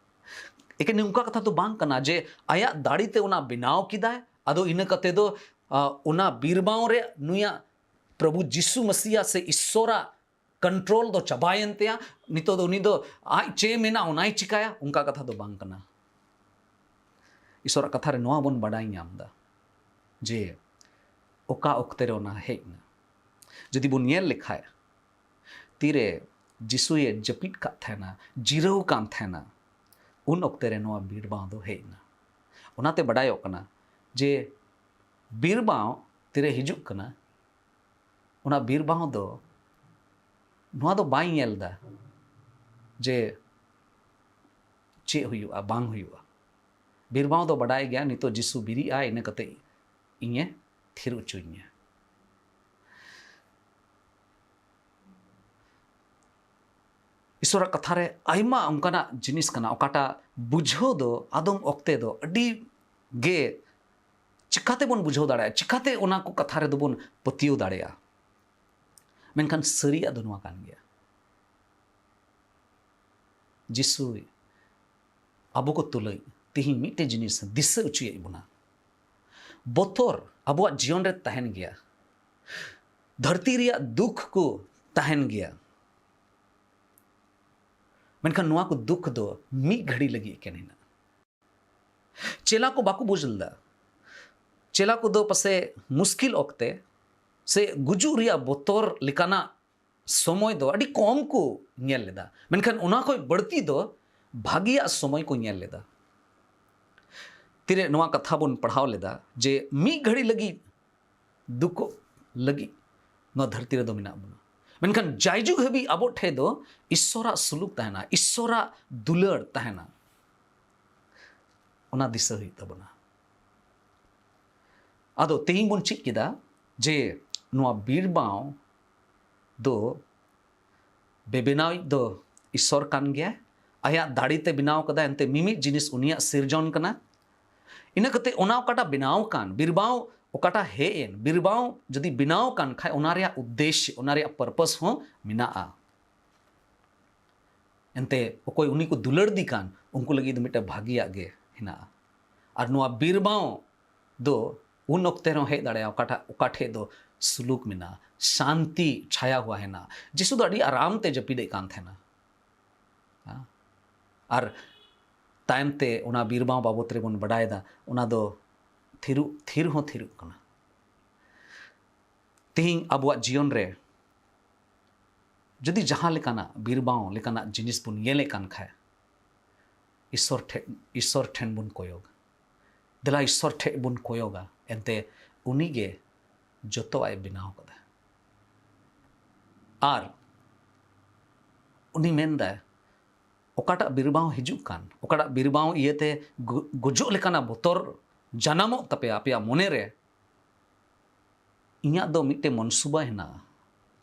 ᱮᱠᱮᱱ ᱱᱚᱝᱠᱟ ᱠᱟᱛᱷᱟ ᱫᱚ ᱵᱟᱝ ᱠᱟᱱᱟ ᱡᱮ ᱟᱭᱟᱜ ᱫᱟᱲᱮ ᱛᱮ ᱚᱱᱟ ᱵᱮᱱᱟᱣ ᱠᱮᱫᱟᱭ, ᱟᱫᱚ ᱤᱱᱟᱹ ᱠᱟᱛᱮ ᱫᱚ, ᱟ, ᱚᱱᱟ ᱵᱤᱨᱵᱟᱶ ᱨᱮ ᱱᱩᱭᱟᱜ ᱯᱨᱚᱵᱷᱩ ᱡᱤᱥᱩ ᱢᱟᱥᱤᱭᱟ ᱥᱮ ᱤᱥᱥᱚᱨᱟᱜ ᱠᱚᱱᱴᱨᱳᱞ ᱫᱚ ᱪᱟᱵᱟᱭᱮᱱ ᱛᱟᱭᱟ, ᱱᱤᱛᱚᱜ ᱫᱚ ᱩᱱᱤ ᱫᱚ ᱟᱡ ᱪᱮᱫ ᱢᱮᱱᱟ ᱚᱱᱟᱭ ᱪᱤᱠᱟᱭᱟ, ᱚᱱᱠᱟ ᱠᱟᱛᱷᱟ ᱫᱚ ᱵᱟᱝ ᱠᱟᱱᱟ᱾ ᱤᱥᱚᱨᱟᱜ ᱠᱟᱛᱷᱟ ᱨᱮ ᱱᱚᱣᱟ ᱵᱚᱱ ᱵᱟᱰᱟᱭ ᱧᱟᱢ ᱮᱫᱟ ᱡᱮ ᱚᱠᱟ ᱚᱠᱛᱮ ᱨᱮ ᱚᱱᱟ ᱦᱮᱡ ᱮᱱᱟ᱾ ᱡᱩᱫᱤ ᱵᱚᱱ ᱧᱮᱞ ᱞᱮᱠᱷᱟᱡ, ᱛᱤᱨᱮ ᱡᱤᱥᱩᱭᱮ ᱡᱟᱹᱯᱤᱫ ᱠᱟᱫ ᱛᱟᱦᱮᱱᱟ, ᱡᱤᱨᱟᱹᱣ ᱠᱟᱱ ᱛᱟᱦᱮᱱᱟ, ᱩᱱ ᱚᱠᱛᱮ ᱨᱮ ᱱᱚᱣᱟ ᱵᱤᱨ ᱵᱟᱶ ᱫᱚ ᱦᱮᱡ ᱮᱱᱟ᱾ ᱚᱱᱟᱛᱮ ᱵᱟᱰᱟᱭᱚᱜ ᱠᱟᱱᱟ ᱡᱮ ᱵᱤᱨ ᱵᱟᱶ ᱛᱤᱨᱮ ᱦᱤᱡᱩᱜ ᱠᱟᱱᱟ, ᱚᱱᱟ ᱵᱤᱨ ᱵᱟᱶ ᱫᱚ ᱱᱚᱣᱟ ᱫᱚ ᱵᱟᱭ ᱧᱮᱞ ᱮᱫᱟ ᱡᱮ ᱪᱮᱫ ᱦᱩᱭᱩᱜᱼᱟ, ᱵᱟᱝ ᱦᱩᱭᱩᱜᱼᱟ᱾ ᱵᱤᱨ ᱵᱟᱶ ᱫᱚ ᱵᱟᱰᱟᱭ ᱜᱮᱭᱟ, ᱱᱤᱛᱚᱜ ᱡᱤᱥᱩ ᱵᱤᱨᱤᱫ ᱟᱭ, ᱤᱱᱟᱹ ᱠᱟᱛᱮ ᱤᱧᱮ ᱛᱷᱤᱨ ᱦᱚᱪᱚᱧᱟ᱾ ᱤᱥᱚᱨᱟᱜ ᱠᱟᱛᱷᱟ ᱨᱮ ᱟᱭᱢᱟ ᱚᱱᱠᱟᱱᱟᱜ ᱡᱤᱱᱤᱥ ᱠᱟᱱᱟ, ᱚᱠᱟᱴᱟᱜ ᱵᱩᱡᱷᱟᱹᱣ ᱫᱚ ᱟᱫᱚᱢ ᱚᱠᱛᱮ ᱫᱚ ᱟᱹᱰᱤ ᱜᱮ ᱪᱤᱠᱟᱛᱮ ᱵᱚᱱ ᱵᱩᱡᱷᱟᱹᱣ ᱫᱟᱲᱮᱭᱟᱜᱼᱟ, ᱪᱤᱠᱟᱛᱮ ᱚᱱᱟ ᱠᱚ ᱠᱟᱛᱷᱟ ᱨᱮᱫᱚ ᱵᱚᱱ ᱯᱟᱹᱛᱭᱟᱹᱣ ᱫᱟᱲᱮᱭᱟᱜᱼᱟ᱾ ᱢᱮᱱᱠᱷᱟᱱ ᱥᱟᱹᱨᱤᱭᱟᱜ ᱫᱚ ᱱᱚᱣᱟ ᱠᱟᱱ ᱜᱮᱭᱟ, ᱡᱤᱥᱩ ᱟᱵᱚ ᱠᱚ ᱛᱩᱞᱩᱡ ᱛᱤᱦᱤᱧ ᱢᱤᱫᱴᱮᱱ ᱡᱤᱱᱤᱥ ᱫᱤᱥᱟᱹ ᱦᱚᱪᱚᱭᱮᱫ ᱵᱚᱱᱟ᱾ ᱵᱚᱛᱚᱨ ᱟᱵᱚᱣᱟᱜ ᱡᱤᱭᱚᱱ ᱨᱮ ᱛᱟᱦᱮᱱ ᱜᱮᱭᱟ, ᱫᱷᱟᱹᱨᱛᱤ ᱨᱮᱭᱟᱜ ᱫᱩᱠ ᱠᱚ ᱛᱟᱦᱮᱱ ᱜᱮᱭᱟ, ᱢᱮᱱᱠᱷᱟᱱ ᱱᱚᱣᱟ ᱠᱚ ᱫᱩᱠ ᱫᱚ ᱢᱤᱫ ᱜᱷᱟᱹᱲᱤ ᱞᱟᱹᱜᱤᱫ ᱮᱠᱮᱱ ᱦᱮᱱᱟᱜᱼᱟ᱾ ᱪᱮᱞᱟ ᱠᱚ ᱵᱟᱠᱚ ᱵᱩᱡᱽ ᱞᱮᱫᱟ᱾ ᱪᱮᱞᱟ ᱠᱚᱫᱚ ᱯᱟᱥᱮ ᱢᱩᱥᱠᱤᱞ ᱚᱠᱛᱮ ᱥᱮ ᱜᱩᱡᱩᱜ ᱨᱮᱭᱟᱜ ᱵᱚᱛᱚᱨ ᱞᱮᱠᱟᱱᱟᱜ ᱥᱚᱢᱚᱭ ᱫᱚ ᱟᱹᱰᱤ ᱠᱚᱢ ᱠᱚ ᱧᱮᱞ ᱞᱮᱫᱟ, ᱢᱮᱱᱠᱷᱟᱱ ᱚᱱᱟ ᱠᱷᱚᱱ ᱵᱟᱹᱲᱛᱤ ᱫᱚ ᱵᱷᱟᱹᱜᱤᱭᱟᱜ ᱥᱚᱢᱚᱭ ᱠᱚ ᱧᱮᱞ ᱞᱮᱫᱟ᱾ ᱛᱤᱨᱮ ᱱᱚᱣᱟ ᱠᱟᱛᱷᱟ ᱵᱚᱱ ᱯᱟᱲᱦᱟᱣ ᱞᱮᱫᱟ ᱡᱮ ᱢᱤᱫ ᱜᱷᱟᱹᱲᱤ ᱞᱟᱹᱜᱤᱫ ᱫᱩᱠᱚᱜ ᱞᱟᱹᱜᱤᱫ ᱱᱚᱣᱟ ᱫᱷᱟᱹᱨᱛᱤ ᱨᱮᱫᱚ ᱢᱮᱱᱟᱜ ᱵᱚᱱᱟ, ᱢᱮᱱᱠᱷᱟᱱ ᱡᱟᱭᱡᱩᱜᱽ ᱦᱟᱹᱵᱤᱡ ᱟᱵᱚ ᱴᱷᱮᱱ ᱫᱚ ᱤᱥᱥᱚᱨᱟᱜ ᱥᱩᱞᱩᱠ ᱛᱟᱦᱮᱱᱟ, ᱤᱥᱥᱚᱨᱟᱜ ᱫᱩᱞᱟᱹᱲ ᱛᱟᱦᱮᱱᱟ᱾ ᱚᱱᱟ ᱫᱤᱥᱟᱹ ᱦᱩᱭᱩᱜ ᱛᱟᱵᱚᱱᱟ᱾ ᱟᱫᱚ ᱛᱮᱦᱮᱧ ᱵᱚᱱ ᱪᱮᱫ ᱠᱮᱫᱟ ᱡᱮ ᱱᱚᱣᱟ ᱵᱤᱨ ᱵᱟᱶ ᱫᱚ ᱵᱮᱵᱮᱱᱟᱣᱤᱡ ᱫᱚ ᱤᱥᱥᱚᱨ ᱠᱟᱱ ᱜᱮᱭᱟᱭ᱾ ᱟᱭᱟᱜ ᱫᱟᱲᱮ ᱛᱮ ᱵᱮᱱᱟᱣ ᱠᱟᱫᱟᱭ, ᱮᱱᱛᱮ ᱢᱤᱢᱤᱫ ᱡᱤᱱᱤᱥ ᱩᱱᱤᱭᱟᱜ ᱥᱤᱨᱡᱚᱱ ᱠᱟᱱᱟ᱾ ᱤᱱᱟᱹ ᱠᱟᱛᱮ ᱚᱱᱟ ᱚᱠᱟᱴᱟᱜ ᱵᱮᱱᱟᱣ ᱠᱟᱱ, ᱵᱤᱨᱵᱟᱶ ᱚᱠᱟᱴᱟᱜ ᱦᱮᱡ ᱮᱱ, ᱵᱤᱨᱵᱟᱶ ᱡᱩᱫᱤ ᱵᱮᱱᱟᱣ ᱠᱟᱱ ᱠᱷᱟᱡ ᱚᱱᱟ ᱨᱮᱭᱟᱜ ᱩᱫᱽᱫᱮᱥ, ᱚᱱᱟ ᱨᱮᱭᱟᱜ ᱯᱟᱨᱯᱟᱥ ᱦᱚᱸ ᱢᱮᱱᱟᱜᱼᱟ᱾ ᱮᱱᱛᱮ ᱚᱠᱚᱭ ᱩᱱᱤ ᱠᱚ ᱫᱩᱞᱟᱹᱲ ᱫᱤ ᱠᱟᱱ ᱩᱱᱠᱩ ᱞᱟᱹᱜᱤᱫ ᱫᱚ ᱢᱤᱫᱴᱮᱱ ᱵᱷᱟᱹᱜᱤᱭᱟᱜ ᱜᱮ ᱦᱮᱱᱟᱜᱼᱟ᱾ ᱟᱨ ᱱᱚᱣᱟ ᱵᱤᱨᱵᱟᱶ ᱫᱚ ᱩᱱ ᱚᱠᱛᱮ ᱨᱮᱦᱚᱸ ᱦᱮᱡ ᱫᱟᱲᱮᱭᱟᱜᱼᱟ ᱚᱠᱟᱴᱟᱜ, ᱚᱠᱟ ᱴᱷᱮᱡ ᱫᱚ ᱥᱩᱞᱩᱠ ᱢᱮᱱᱟᱜᱼᱟ, ᱥᱟᱱᱛᱤ ᱪᱷᱟᱭᱟ ᱦᱩᱣᱟ ᱦᱮᱱᱟᱜᱼᱟ᱾ ᱡᱤᱥᱩ ᱫᱚ ᱟᱹᱰᱤ ᱟᱨᱟᱢ ᱛᱮ ᱡᱟᱹᱯᱤᱫᱮᱫ ᱠᱟᱱ ᱛᱟᱦᱮᱱᱟ᱾ ᱦᱮᱸ? ᱟᱨ ᱛᱟᱭᱚᱢ ᱛᱮ ᱚᱱᱟ ᱵᱤᱨᱵᱟᱶ ᱵᱟᱵᱚᱛ ᱨᱮᱵᱚᱱ ᱵᱟᱰᱟᱭᱮᱫᱟ, ᱚᱱᱟ ᱫᱚ ᱛᱷᱤᱨᱩᱜ, ᱛᱷᱤᱨ ᱦᱚᱸ ᱛᱷᱤᱨᱩᱜ ᱠᱟᱱᱟ᱾ ᱛᱮᱦᱮᱧ ᱟᱵᱚᱣᱟᱜ ᱡᱤᱭᱚᱱ ᱨᱮ ᱡᱩᱫᱤ ᱡᱟᱦᱟᱸ ᱞᱮᱠᱟᱱᱟᱜ ᱵᱤᱨᱵᱟᱶ ᱞᱮᱠᱟᱱᱟᱜ ᱡᱤᱱᱤᱥ ᱵᱚᱱ ᱧᱮᱞᱮᱫ ᱠᱟᱱ ᱠᱷᱟᱡ, ᱤᱥᱥᱚᱨ ᱴᱷᱮᱡ, ᱤᱥᱥᱚᱨ ᱴᱷᱮᱱ ᱵᱚᱱ ᱠᱚᱭᱚᱜ᱾ ᱫᱮᱞᱟ ᱤᱥᱥᱚᱨ ᱴᱷᱮᱡ ᱵᱚᱱ ᱠᱚᱭᱚᱜᱟ, ᱮᱱᱛᱮ ᱩᱱᱤ ᱜᱮ ᱡᱚᱛᱚᱣᱟᱜ ᱮ ᱵᱮᱱᱟᱣ ᱠᱟᱫᱟ᱾ ᱟᱨ ᱩᱱᱤ ᱢᱮᱱᱫᱟᱭ, ᱚᱠᱟᱴᱟᱜ ᱵᱤᱨᱵᱟᱶ ᱦᱤᱡᱩᱜ ᱠᱟᱱ, ᱚᱠᱟᱴᱟᱜ ᱵᱤᱨᱵᱟᱶ ᱤᱭᱟᱹᱛᱮ ᱜᱩ-, ᱜᱩᱡᱩᱜ ᱞᱮᱠᱟᱱᱟᱜ ᱵᱚᱛᱚᱨ ᱡᱟᱱᱟᱢᱚᱜ ᱛᱟᱯᱮᱭᱟ ᱟᱯᱮᱭᱟᱜ ᱢᱚᱱᱮᱨᱮ, ᱤᱧᱟᱹᱜ ᱫᱚ ᱢᱤᱫᱴᱮᱱ ᱢᱚᱱᱥᱩᱵᱟ ᱦᱮᱱᱟᱜᱼᱟ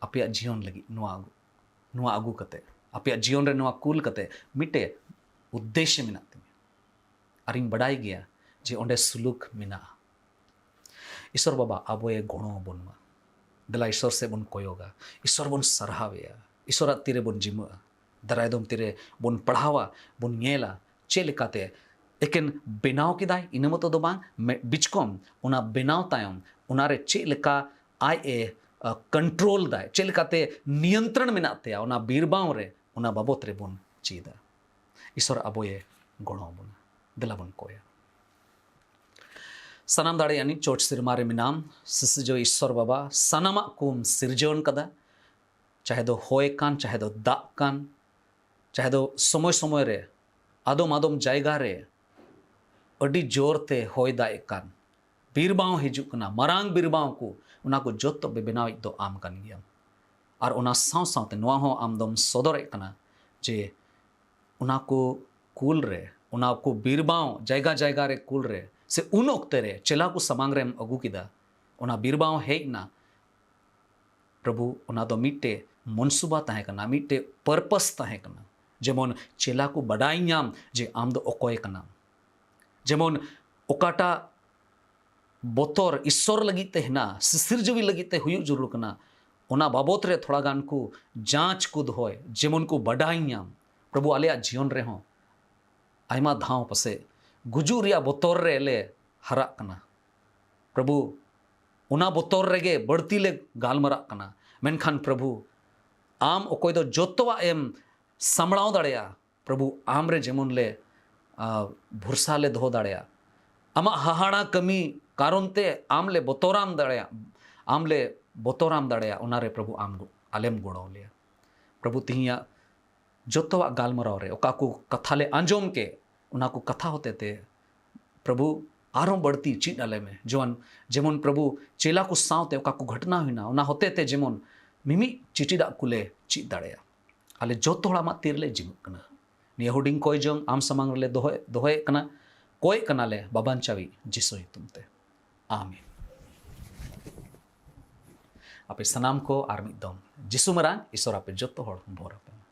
ᱟᱯᱮᱭᱟᱜ ᱡᱤᱭᱚᱱ ᱞᱟᱹᱜᱤᱫ᱾ ᱱᱚᱣᱟ ᱟᱹᱜᱩ, ᱱᱚᱣᱟ ᱟᱹᱜᱩ ᱠᱟᱛᱮ ᱟᱯᱮᱭᱟᱜ ᱡᱤᱭᱚᱱ ᱨᱮ ᱱᱚᱣᱟ ᱠᱩᱞ ᱠᱟᱛᱮ ᱢᱤᱫᱴᱮᱱ ᱩᱫᱽᱫᱮᱥᱥᱚ ᱢᱮᱱᱟᱜ ᱛᱤᱧᱟ᱾ ᱟᱨᱤᱧ ᱵᱟᱰᱟᱭ ᱜᱮᱭᱟ ᱡᱮ ᱚᱸᱰᱮ ᱥᱩᱞᱩᱠ ᱢᱮᱱᱟᱜᱼᱟ᱾ ᱤᱥᱚᱨ ᱵᱟᱵᱟ ᱟᱵᱚᱭᱮ ᱜᱚᱲᱚ ᱟᱵᱚᱱ ᱢᱟ᱾ ᱫᱮᱞᱟ ᱤᱥᱚᱨ ᱥᱮᱫ ᱵᱚᱱ ᱠᱚᱭᱚᱜᱟ, ᱤᱥᱚᱨ ᱵᱚᱱ ᱥᱟᱨᱦᱟᱣᱮᱭᱟ, ᱤᱥᱚᱨᱟᱜ ᱛᱤᱨᱮ ᱵᱚᱱ ᱡᱤᱢᱟᱹᱜᱼᱟ᱾ ᱫᱟᱨᱟᱭ ᱫᱚᱢ ᱛᱤᱨᱮ ᱵᱚᱱ ᱯᱟᱲᱦᱟᱣᱟ, ᱵᱚᱱ ᱧᱮᱞᱟ ᱪᱮᱫ ᱞᱮᱠᱟᱛᱮ ᱮᱠᱮᱱ ᱵᱮᱱᱟᱣ ᱠᱮᱫᱟᱭ ᱤᱱᱟᱹ ᱢᱚᱛᱚ ᱫᱚ ᱵᱟᱝ, ᱢᱮ-, ᱵᱤᱪᱠᱚᱢ ᱚᱱᱟ ᱵᱮᱱᱟᱣ ᱛᱟᱭᱚᱢ ᱚᱱᱟᱨᱮ ᱪᱮᱫ ᱞᱮᱠᱟ ᱟᱡ ᱮ, ᱟ, ᱠᱚᱱᱴᱨᱳᱞ ᱫᱟᱭ, ᱪᱮᱫ ᱞᱮᱠᱟᱛᱮ ᱱᱤᱭᱚᱱᱛᱨᱚᱱ ᱢᱮᱱᱟᱜ ᱛᱟᱭᱟ ᱚᱱᱟ ᱵᱤᱨᱵᱟᱶ ᱨᱮ, ᱚᱱᱟ ᱵᱟᱵᱚᱛ ᱨᱮᱵᱚᱱ ᱪᱮᱫᱟ᱾ ᱤᱥᱚᱨ ᱟᱵᱚᱭᱮ ᱜᱚᱲᱚ ᱟᱵᱚᱱᱟ᱾ ᱫᱮᱞᱟ ᱵᱚᱱ ᱠᱚᱭᱟ᱾ ᱥᱟᱱᱟᱢ ᱫᱟᱲᱮᱭᱟᱱᱤᱡ ᱪᱚᱴ ᱥᱮᱨᱢᱟ ᱨᱮ ᱢᱮᱱᱟᱢ, ᱥᱤᱥᱤᱡᱚ ᱤᱥᱚᱨ ᱵᱟᱵᱟ, ᱥᱟᱱᱟᱢᱟᱜ ᱠᱚᱢ ᱥᱤᱨᱡᱚᱱ ᱠᱟᱫᱟ, ᱪᱟᱦᱮ ᱫᱚ ᱦᱚᱭ ᱠᱟᱱ, ᱪᱟᱦᱮ ᱫᱚ ᱫᱟᱜ ᱠᱟᱱ, ᱪᱟᱦᱮ ᱫᱚ ᱥᱚᱢᱚᱭ ᱥᱚᱢᱚᱭ ᱨᱮ ᱟᱫᱚᱢ ᱟᱫᱚᱢ ᱡᱟᱭᱜᱟ ᱨᱮ ᱟᱹᱰᱤ ᱡᱳᱨ ᱛᱮ ᱦᱚᱭ ᱫᱟᱜ ᱮᱫ ᱠᱟᱱ, ᱵᱤᱨᱵᱟᱶ ᱦᱤᱡᱩᱜ ᱠᱟᱱᱟ, ᱢᱟᱨᱟᱝ ᱵᱤᱨᱵᱟᱶ ᱠᱚ, ᱚᱱᱟ ᱠᱚ ᱡᱚᱛᱚ ᱵᱮ-, ᱵᱮᱱᱟᱣᱤᱡ ᱫᱚ ᱟᱢ ᱠᱟᱱ ᱜᱮᱭᱟᱢ᱾ ᱟᱨ ᱚᱱᱟ ᱥᱟᱶ ᱥᱟᱶᱛᱮ ᱱᱚᱣᱟ ᱦᱚᱸ ᱟᱢ ᱫᱚᱢ ᱥᱚᱫᱚᱨᱮᱫ ᱠᱟᱱᱟ ᱡᱮ ᱚᱱᱟ ᱠᱚ ᱠᱩᱞ ᱨᱮ, ᱚᱱᱟ ᱠᱚ ᱵᱤᱨᱵᱟᱶ ᱡᱟᱭᱜᱟ ᱡᱟᱭᱜᱟ ᱨᱮ ᱠᱩᱞ ᱨᱮ, ᱥᱮ ᱩᱱ ᱚᱠᱛᱮ ᱨᱮ ᱪᱮᱞᱟ ᱠᱚ ᱥᱟᱢᱟᱝ ᱨᱮᱢ ᱟᱹᱜᱩ ᱠᱮᱫᱟ, ᱚᱱᱟ ᱵᱤᱨᱵᱟᱶ ᱦᱮᱡ ᱮᱱᱟ, ᱯᱨᱚᱵᱷᱩ, ᱚᱱᱟ ᱫᱚ ᱢᱤᱫᱴᱮᱡ ᱢᱚᱱᱥᱩᱵᱟ ᱛᱟᱦᱮᱸ ᱠᱟᱱᱟ, ᱢᱤᱫᱴᱮᱡ purpose ᱛᱟᱦᱮᱸ ᱠᱟᱱᱟ, ᱡᱮᱢᱚᱱ ᱪᱮᱞᱟ ᱠᱚ ᱵᱟᱰᱟᱭ ᱧᱟᱢ ᱡᱮ ᱟᱢ ᱫᱚ ᱚᱠᱚᱭ ᱠᱟᱱᱟᱢ᱾ ᱡᱮᱢᱚᱱ ᱚᱠᱟᱴᱟᱜ ᱵᱚᱛᱚᱨ ᱤᱥᱥᱚᱨ ᱞᱟᱹᱜᱤᱫ ᱛᱮ ᱦᱮᱱᱟᱜᱼᱟ, ᱥᱤᱥᱤᱨᱡᱟᱹᱣᱤ ᱞᱟᱹᱜᱤᱫ ᱛᱮ ᱦᱩᱭᱩᱜ ᱡᱟᱹᱨᱩᱲ ᱠᱟᱱᱟ, ᱚᱱᱟ ᱵᱟᱵᱚᱛ ᱨᱮ ᱛᱷᱚᱲᱟ ᱜᱟᱱ ᱠᱚ ᱡᱟᱸᱪ ᱠᱚ ᱫᱚᱦᱚᱭ, ᱡᱮᱢᱚᱱ ᱠᱚ ᱵᱟᱰᱟᱭ ᱧᱟᱢ᱾ ᱯᱨᱚᱵᱷᱩ, ᱟᱞᱮᱭᱟᱜ ᱡᱤᱭᱚᱱ ᱨᱮᱦᱚᱸ ᱟᱭᱢᱟ ᱫᱷᱟᱣ ᱯᱟᱥᱮᱡ ᱜᱩᱡᱩᱜ ᱨᱮᱭᱟᱜ ᱵᱚᱛᱚᱨ ᱨᱮ ᱞᱮ ᱦᱟᱨᱟᱜ ᱠᱟᱱᱟ᱾ ᱯᱨᱚᱵᱷᱩ, ᱚᱱᱟ ᱵᱚᱛᱚᱨ ᱨᱮᱜᱮ ᱵᱟᱹᱲᱛᱤ ᱞᱮ ᱜᱟᱞᱢᱟᱨᱟᱜ ᱠᱟᱱᱟ᱾ ᱢᱮᱱᱠᱷᱟᱱ ᱯᱨᱚᱵᱷᱩ, ᱟᱢ ᱚᱠᱚᱭ ᱫᱚ ᱡᱚᱛᱚᱣᱟᱜ ᱮᱢ ᱥᱟᱢᱵᱲᱟᱣ ᱫᱟᱲᱮᱭᱟᱜᱼᱟ, ᱯᱨᱚᱵᱷᱩ, ᱟᱢ ᱨᱮ ᱡᱮᱢᱚᱱ ᱞᱮ, ᱟ, ᱵᱷᱚᱨᱥᱟ ᱞᱮ ᱫᱚᱦᱚ ᱫᱟᱲᱮᱭᱟᱜᱼᱟ᱾ ᱟᱢᱟᱜ ᱦᱟᱦᱟᱲᱟ ᱠᱟᱹᱢᱤ ᱠᱟᱨᱚᱱ ᱛᱮ ᱟᱢ ᱞᱮ ᱵᱚᱛᱚᱨᱟᱢ ᱫᱟᱲᱮᱭᱟᱜ, ᱟᱢ ᱞᱮ ᱵᱚᱛᱚᱨᱟᱢ ᱫᱟᱲᱮᱭᱟᱜ, ᱚᱱᱟ ᱨᱮ ᱯᱨᱚᱵᱷᱩ ᱟᱢ ᱜᱚ-, ᱟᱞᱮᱢ ᱜᱚᱲᱚ ᱞᱮᱭᱟ᱾ ᱯᱨᱚᱵᱷᱩ, ᱛᱤᱦᱤᱧᱟᱜ ᱡᱚᱛᱚᱣᱟᱜ ᱜᱟᱞᱢᱟᱨᱟᱣ ᱨᱮ ᱚᱠᱟ ᱠᱚ ᱠᱟᱛᱷᱟ ᱞᱮ ᱟᱸᱡᱚᱢ ᱠᱮᱫ, ᱚᱱᱟ ᱠᱚ ᱠᱟᱛᱷᱟ ᱦᱚᱛᱮ ᱛᱮ ᱯᱨᱚᱵᱷᱩ ᱟᱨᱦᱚᱸ ᱵᱟᱹᱲᱛᱤ ᱪᱮᱫ ᱟᱞᱮ ᱢᱮ᱾ ᱡᱮᱢᱚᱱ, ᱡᱮᱢᱚᱱ ᱯᱨᱚᱵᱷᱩ ᱪᱮᱞᱟ ᱠᱚ ᱥᱟᱶᱛᱮ ᱚᱠᱟ ᱠᱚ ᱜᱷᱚᱴᱱᱟ ᱦᱩᱭᱱᱟ, ᱚᱱᱟ ᱦᱚᱛᱮ ᱛᱮ ᱡᱮᱢᱚᱱ ᱢᱤᱢᱤᱫ ᱪᱤᱴᱤᱰᱟᱜ ᱠᱚᱞᱮ ᱪᱮᱫ ᱫᱟᱲᱮᱭᱟᱜ᱾ ᱟᱞᱮ ᱡᱚᱛᱚ ᱦᱚᱲ ᱟᱢᱟᱜ ᱛᱤ ᱨᱮᱞᱮ ᱡᱤᱢᱟᱹᱜ ᱠᱟᱱᱟ᱾ ᱱᱤᱭᱟᱹ ᱦᱩᱰᱤᱧ ᱠᱚᱭ ᱡᱚᱝ ᱟᱢ ᱥᱟᱢᱟᱝ ᱨᱮᱞᱮ ᱫᱚᱦᱚᱭ, ᱫᱚᱦᱚᱭᱮᱫ ᱠᱟᱱᱟ, ᱠᱚᱭᱮᱫ ᱠᱟᱱᱟᱞᱮ ᱵᱟᱵᱟᱧᱪᱟᱣᱤᱡ ᱡᱤᱥᱩ ᱧᱩᱛᱩᱢ ᱛᱮ᱾ ᱟᱢᱮᱱ᱾ ᱟᱯᱮ ᱥᱟᱱᱟᱢ ᱠᱚ ᱟᱨ ᱢᱤᱫ ᱫᱚᱢ ᱡᱤᱥᱩ ᱢᱟᱨᱟᱝ ᱤᱥᱚᱨ ᱟᱯᱮ ᱡᱚᱛᱚ ᱦᱚᱲ ᱵᱷᱚᱨ ᱟᱯᱮ ᱢᱟ᱾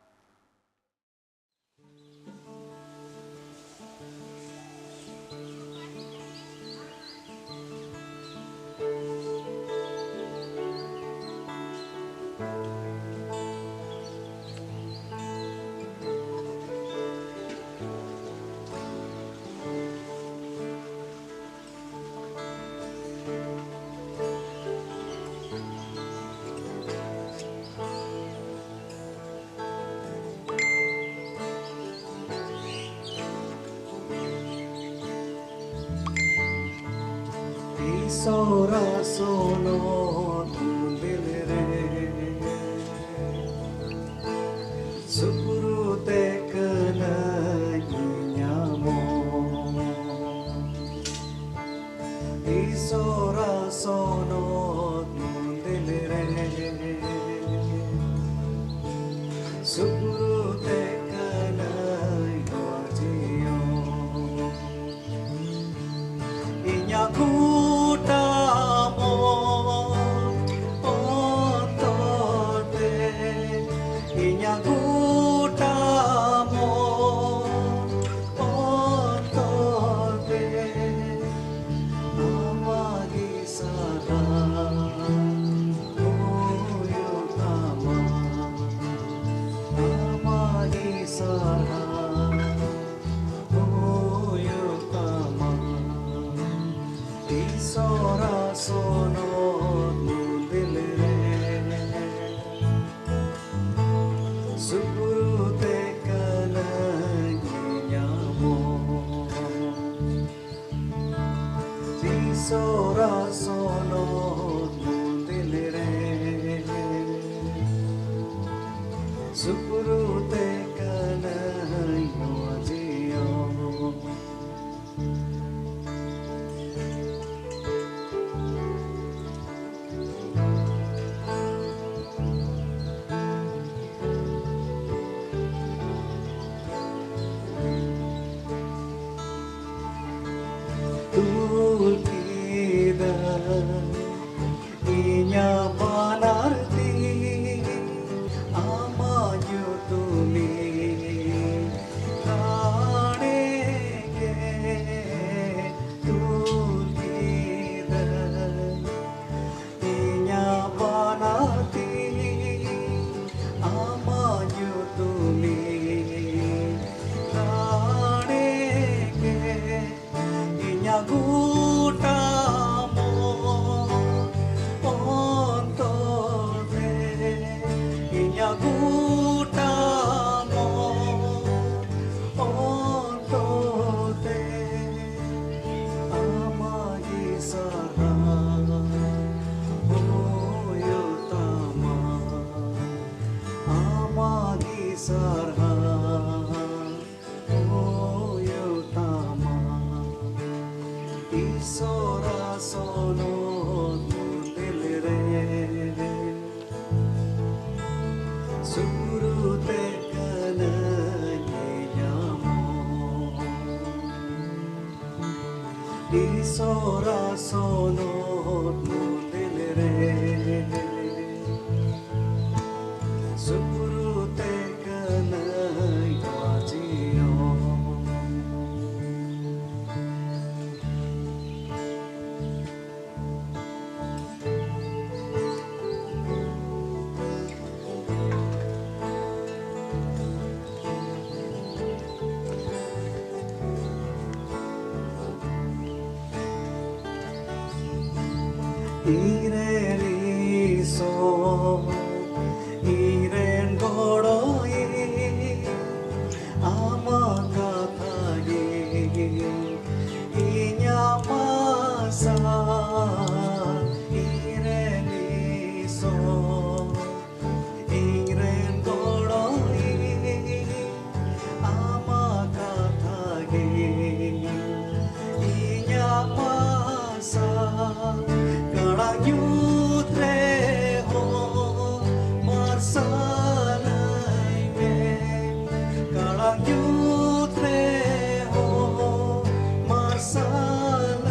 ᱤᱥᱚᱨᱟ ᱥᱳᱱᱳ ᱫᱩᱞᱤᱞ ᱨᱮ, ᱥᱩᱯᱨᱩ ᱛᱮ ᱠᱟᱹᱱᱟᱹᱧ ᱧᱟᱢᱚᱜ᱾ ᱤᱥᱚᱨᱟ ᱥᱚᱱᱚᱛ ᱢᱚᱱᱫᱤᱞ ᱨᱮ ᱥᱩᱯᱨᱩ ᱛᱮ ᱠᱟᱹᱱᱟᱹᱧ ᱱᱚᱣᱟ ᱡᱤᱭᱚᱱ᱾ ᱤᱧᱟᱜ ᱜᱚᱴᱟ ᱢᱚᱱ ᱚᱱᱛᱚᱨ ᱛᱮ, ᱤᱧᱟᱜ ᱜᱚᱴᱟ ᱢᱚᱱ ᱚᱱᱛᱚᱨ ᱛᱮ ᱟᱢᱟᱜ ᱜᱮ ᱥᱟᱨᱦᱟᱣ ᱦᱩᱭᱩᱜ ᱛᱟᱢᱟ, ᱟᱢᱟᱜ ᱜᱮ ᱥᱟᱨᱦᱟᱣ ᱦᱩᱭᱩᱜ ᱛᱟᱢᱟ᱾ ᱤᱥᱚᱨᱟ ᱥᱚᱱᱚᱛ ᱢᱚᱱᱫᱤᱞ ᱨᱮ ᱥᱩᱯᱨᱩ ᱛᱮ ᱠᱟᱹᱱᱟᱹᱧ ᱧᱟᱢᱚᱜ᱾ ᱤᱥᱚᱨᱟ ᱥᱚᱱᱚᱛ ᱢᱚᱱᱫᱤᱞ ᱨᱮ ᱥᱩᱯᱨᱩ ᱛᱮ ᱠᱟᱹᱱᱟᱹᱧ ᱱᱚᱣᱟ ᱡᱤᱭᱚᱱ᱾ ᱛᱩᱞ ᱠᱮᱫᱟ ᱤᱧᱟᱜ ᱵᱟᱱᱟᱨ ᱛᱤ ᱟᱢᱟᱜ ᱧᱩᱛᱩᱢᱤᱧ ᱨᱟᱲᱮ ᱜᱮ᱾ ᱛᱩᱞ ᱠᱮᱫᱟ ᱤᱧᱟᱜ ᱵᱟᱱᱟᱨ ᱛᱤ ᱟᱢᱟᱜ ᱧᱩᱛᱩᱢᱤᱧ ᱨᱟᱲᱮ ᱜᱮ᱾ ᱤᱧᱟᱜ ᱜᱚᱴᱟ ᱢᱚᱱ ᱚᱱᱛᱚᱨ ᱛᱮ, ᱤᱧᱟᱜ ᱜᱚᱴᱟ ᱢᱚᱱ ᱚᱱᱛᱚᱨ ᱛᱮ ᱟᱢᱟᱜ ᱜᱮ ᱥᱟᱨᱦᱟᱣ ᱦᱩᱭᱩᱜ ᱛᱟᱢᱟ, ᱟᱢᱟᱜ ᱜᱮ ᱥᱟᱨᱦᱟᱣ ᱦᱩᱭᱩᱜ ᱛᱟᱢᱟ᱾ ᱤᱥᱚᱨᱟ ᱥᱚᱱᱚᱛ ᱢᱚᱱᱫᱤᱞ ᱨᱮ ᱥᱩᱨᱩᱛᱮ ᱠᱟᱹᱱᱟᱹᱧ ᱧᱟᱢᱚᱜ᱾ ᱤᱥᱚᱨᱟ ᱥᱚᱱᱚᱛ ᱢᱚᱱᱫᱤᱞ ᱨᱮ ᱥᱩᱨᱩᱛᱮ ᱠᱟᱹᱱᱟᱹᱧ ᱵᱟᱡᱤᱭᱚ᱾ ᱤᱧᱨᱮᱱ ᱤᱥᱚᱨ, ᱤᱧᱨᱮᱱ ᱜᱚᱲᱚᱭᱤᱡ, ᱟᱢᱟᱜ ᱠᱟᱛᱷᱟ ᱜᱮ ᱤᱧᱟᱹᱜ ᱟᱥᱟ᱾ ᱤᱧᱨᱮᱱ ᱤᱥᱚᱨ, ᱤᱧᱨᱮᱱ ᱜᱚᱲᱚᱭᱤᱡ, ᱟᱢᱟᱜ ᱠᱟᱛᱷᱟ ᱜᱮ ᱤᱧᱟᱹᱜ ᱟᱥᱟ᱾ ᱠᱟᱲᱟᱝ ᱧᱩᱛ ᱨᱮᱦᱚᱸ ᱢᱟᱨᱥᱟᱞᱟᱹᱧ ᱢᱮ, ᱠᱟᱲᱟᱝ ᱧᱩᱛ ᱨᱮᱦᱚᱸ ᱢᱟᱨᱥᱟᱞᱟᱹᱧ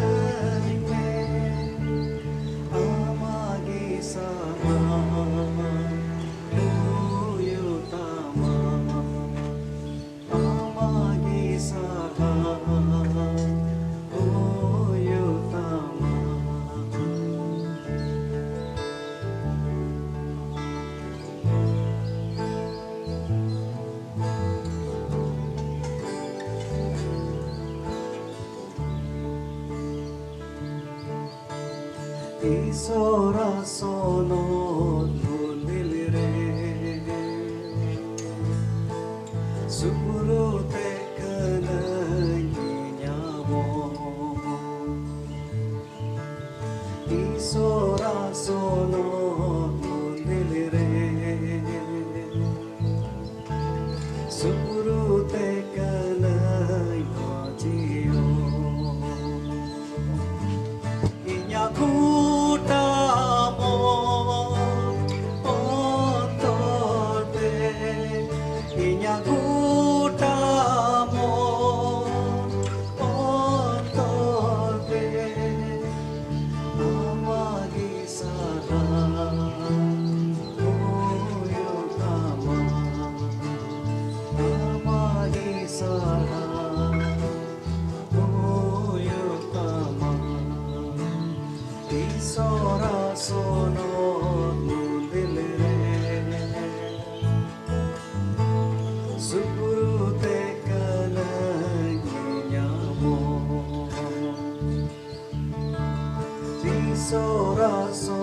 ᱢᱮ᱾ ᱟᱢᱟᱜ ᱜᱮ ᱥᱟᱨᱦᱟᱣ ᱦᱩᱭᱩᱜ ᱛᱟᱢᱟ, ᱟᱢᱟᱜ ᱜᱮ ᱥᱟᱨᱦᱟᱣ ᱦᱩᱭᱩᱜ ᱛᱟᱢᱟ᱾ ᱤᱥᱚᱨᱟ ᱥᱚᱱᱚᱛ ᱢᱚᱱᱫᱤᱞ ᱨᱮ ᱥᱩᱨᱩᱛᱮ ᱠᱟᱹᱱᱟᱹᱧ ᱧᱟᱢᱚᱜ᱾ ᱤᱥᱚᱨᱟ ᱥᱚᱱᱚᱛ ᱢᱚᱱᱫᱤᱞ ᱨᱮ ᱥᱩᱨᱩᱛᱮ ᱠᱟᱹᱱᱟᱹᱧ ᱵᱟᱡᱤᱭᱚ᱾ corazón.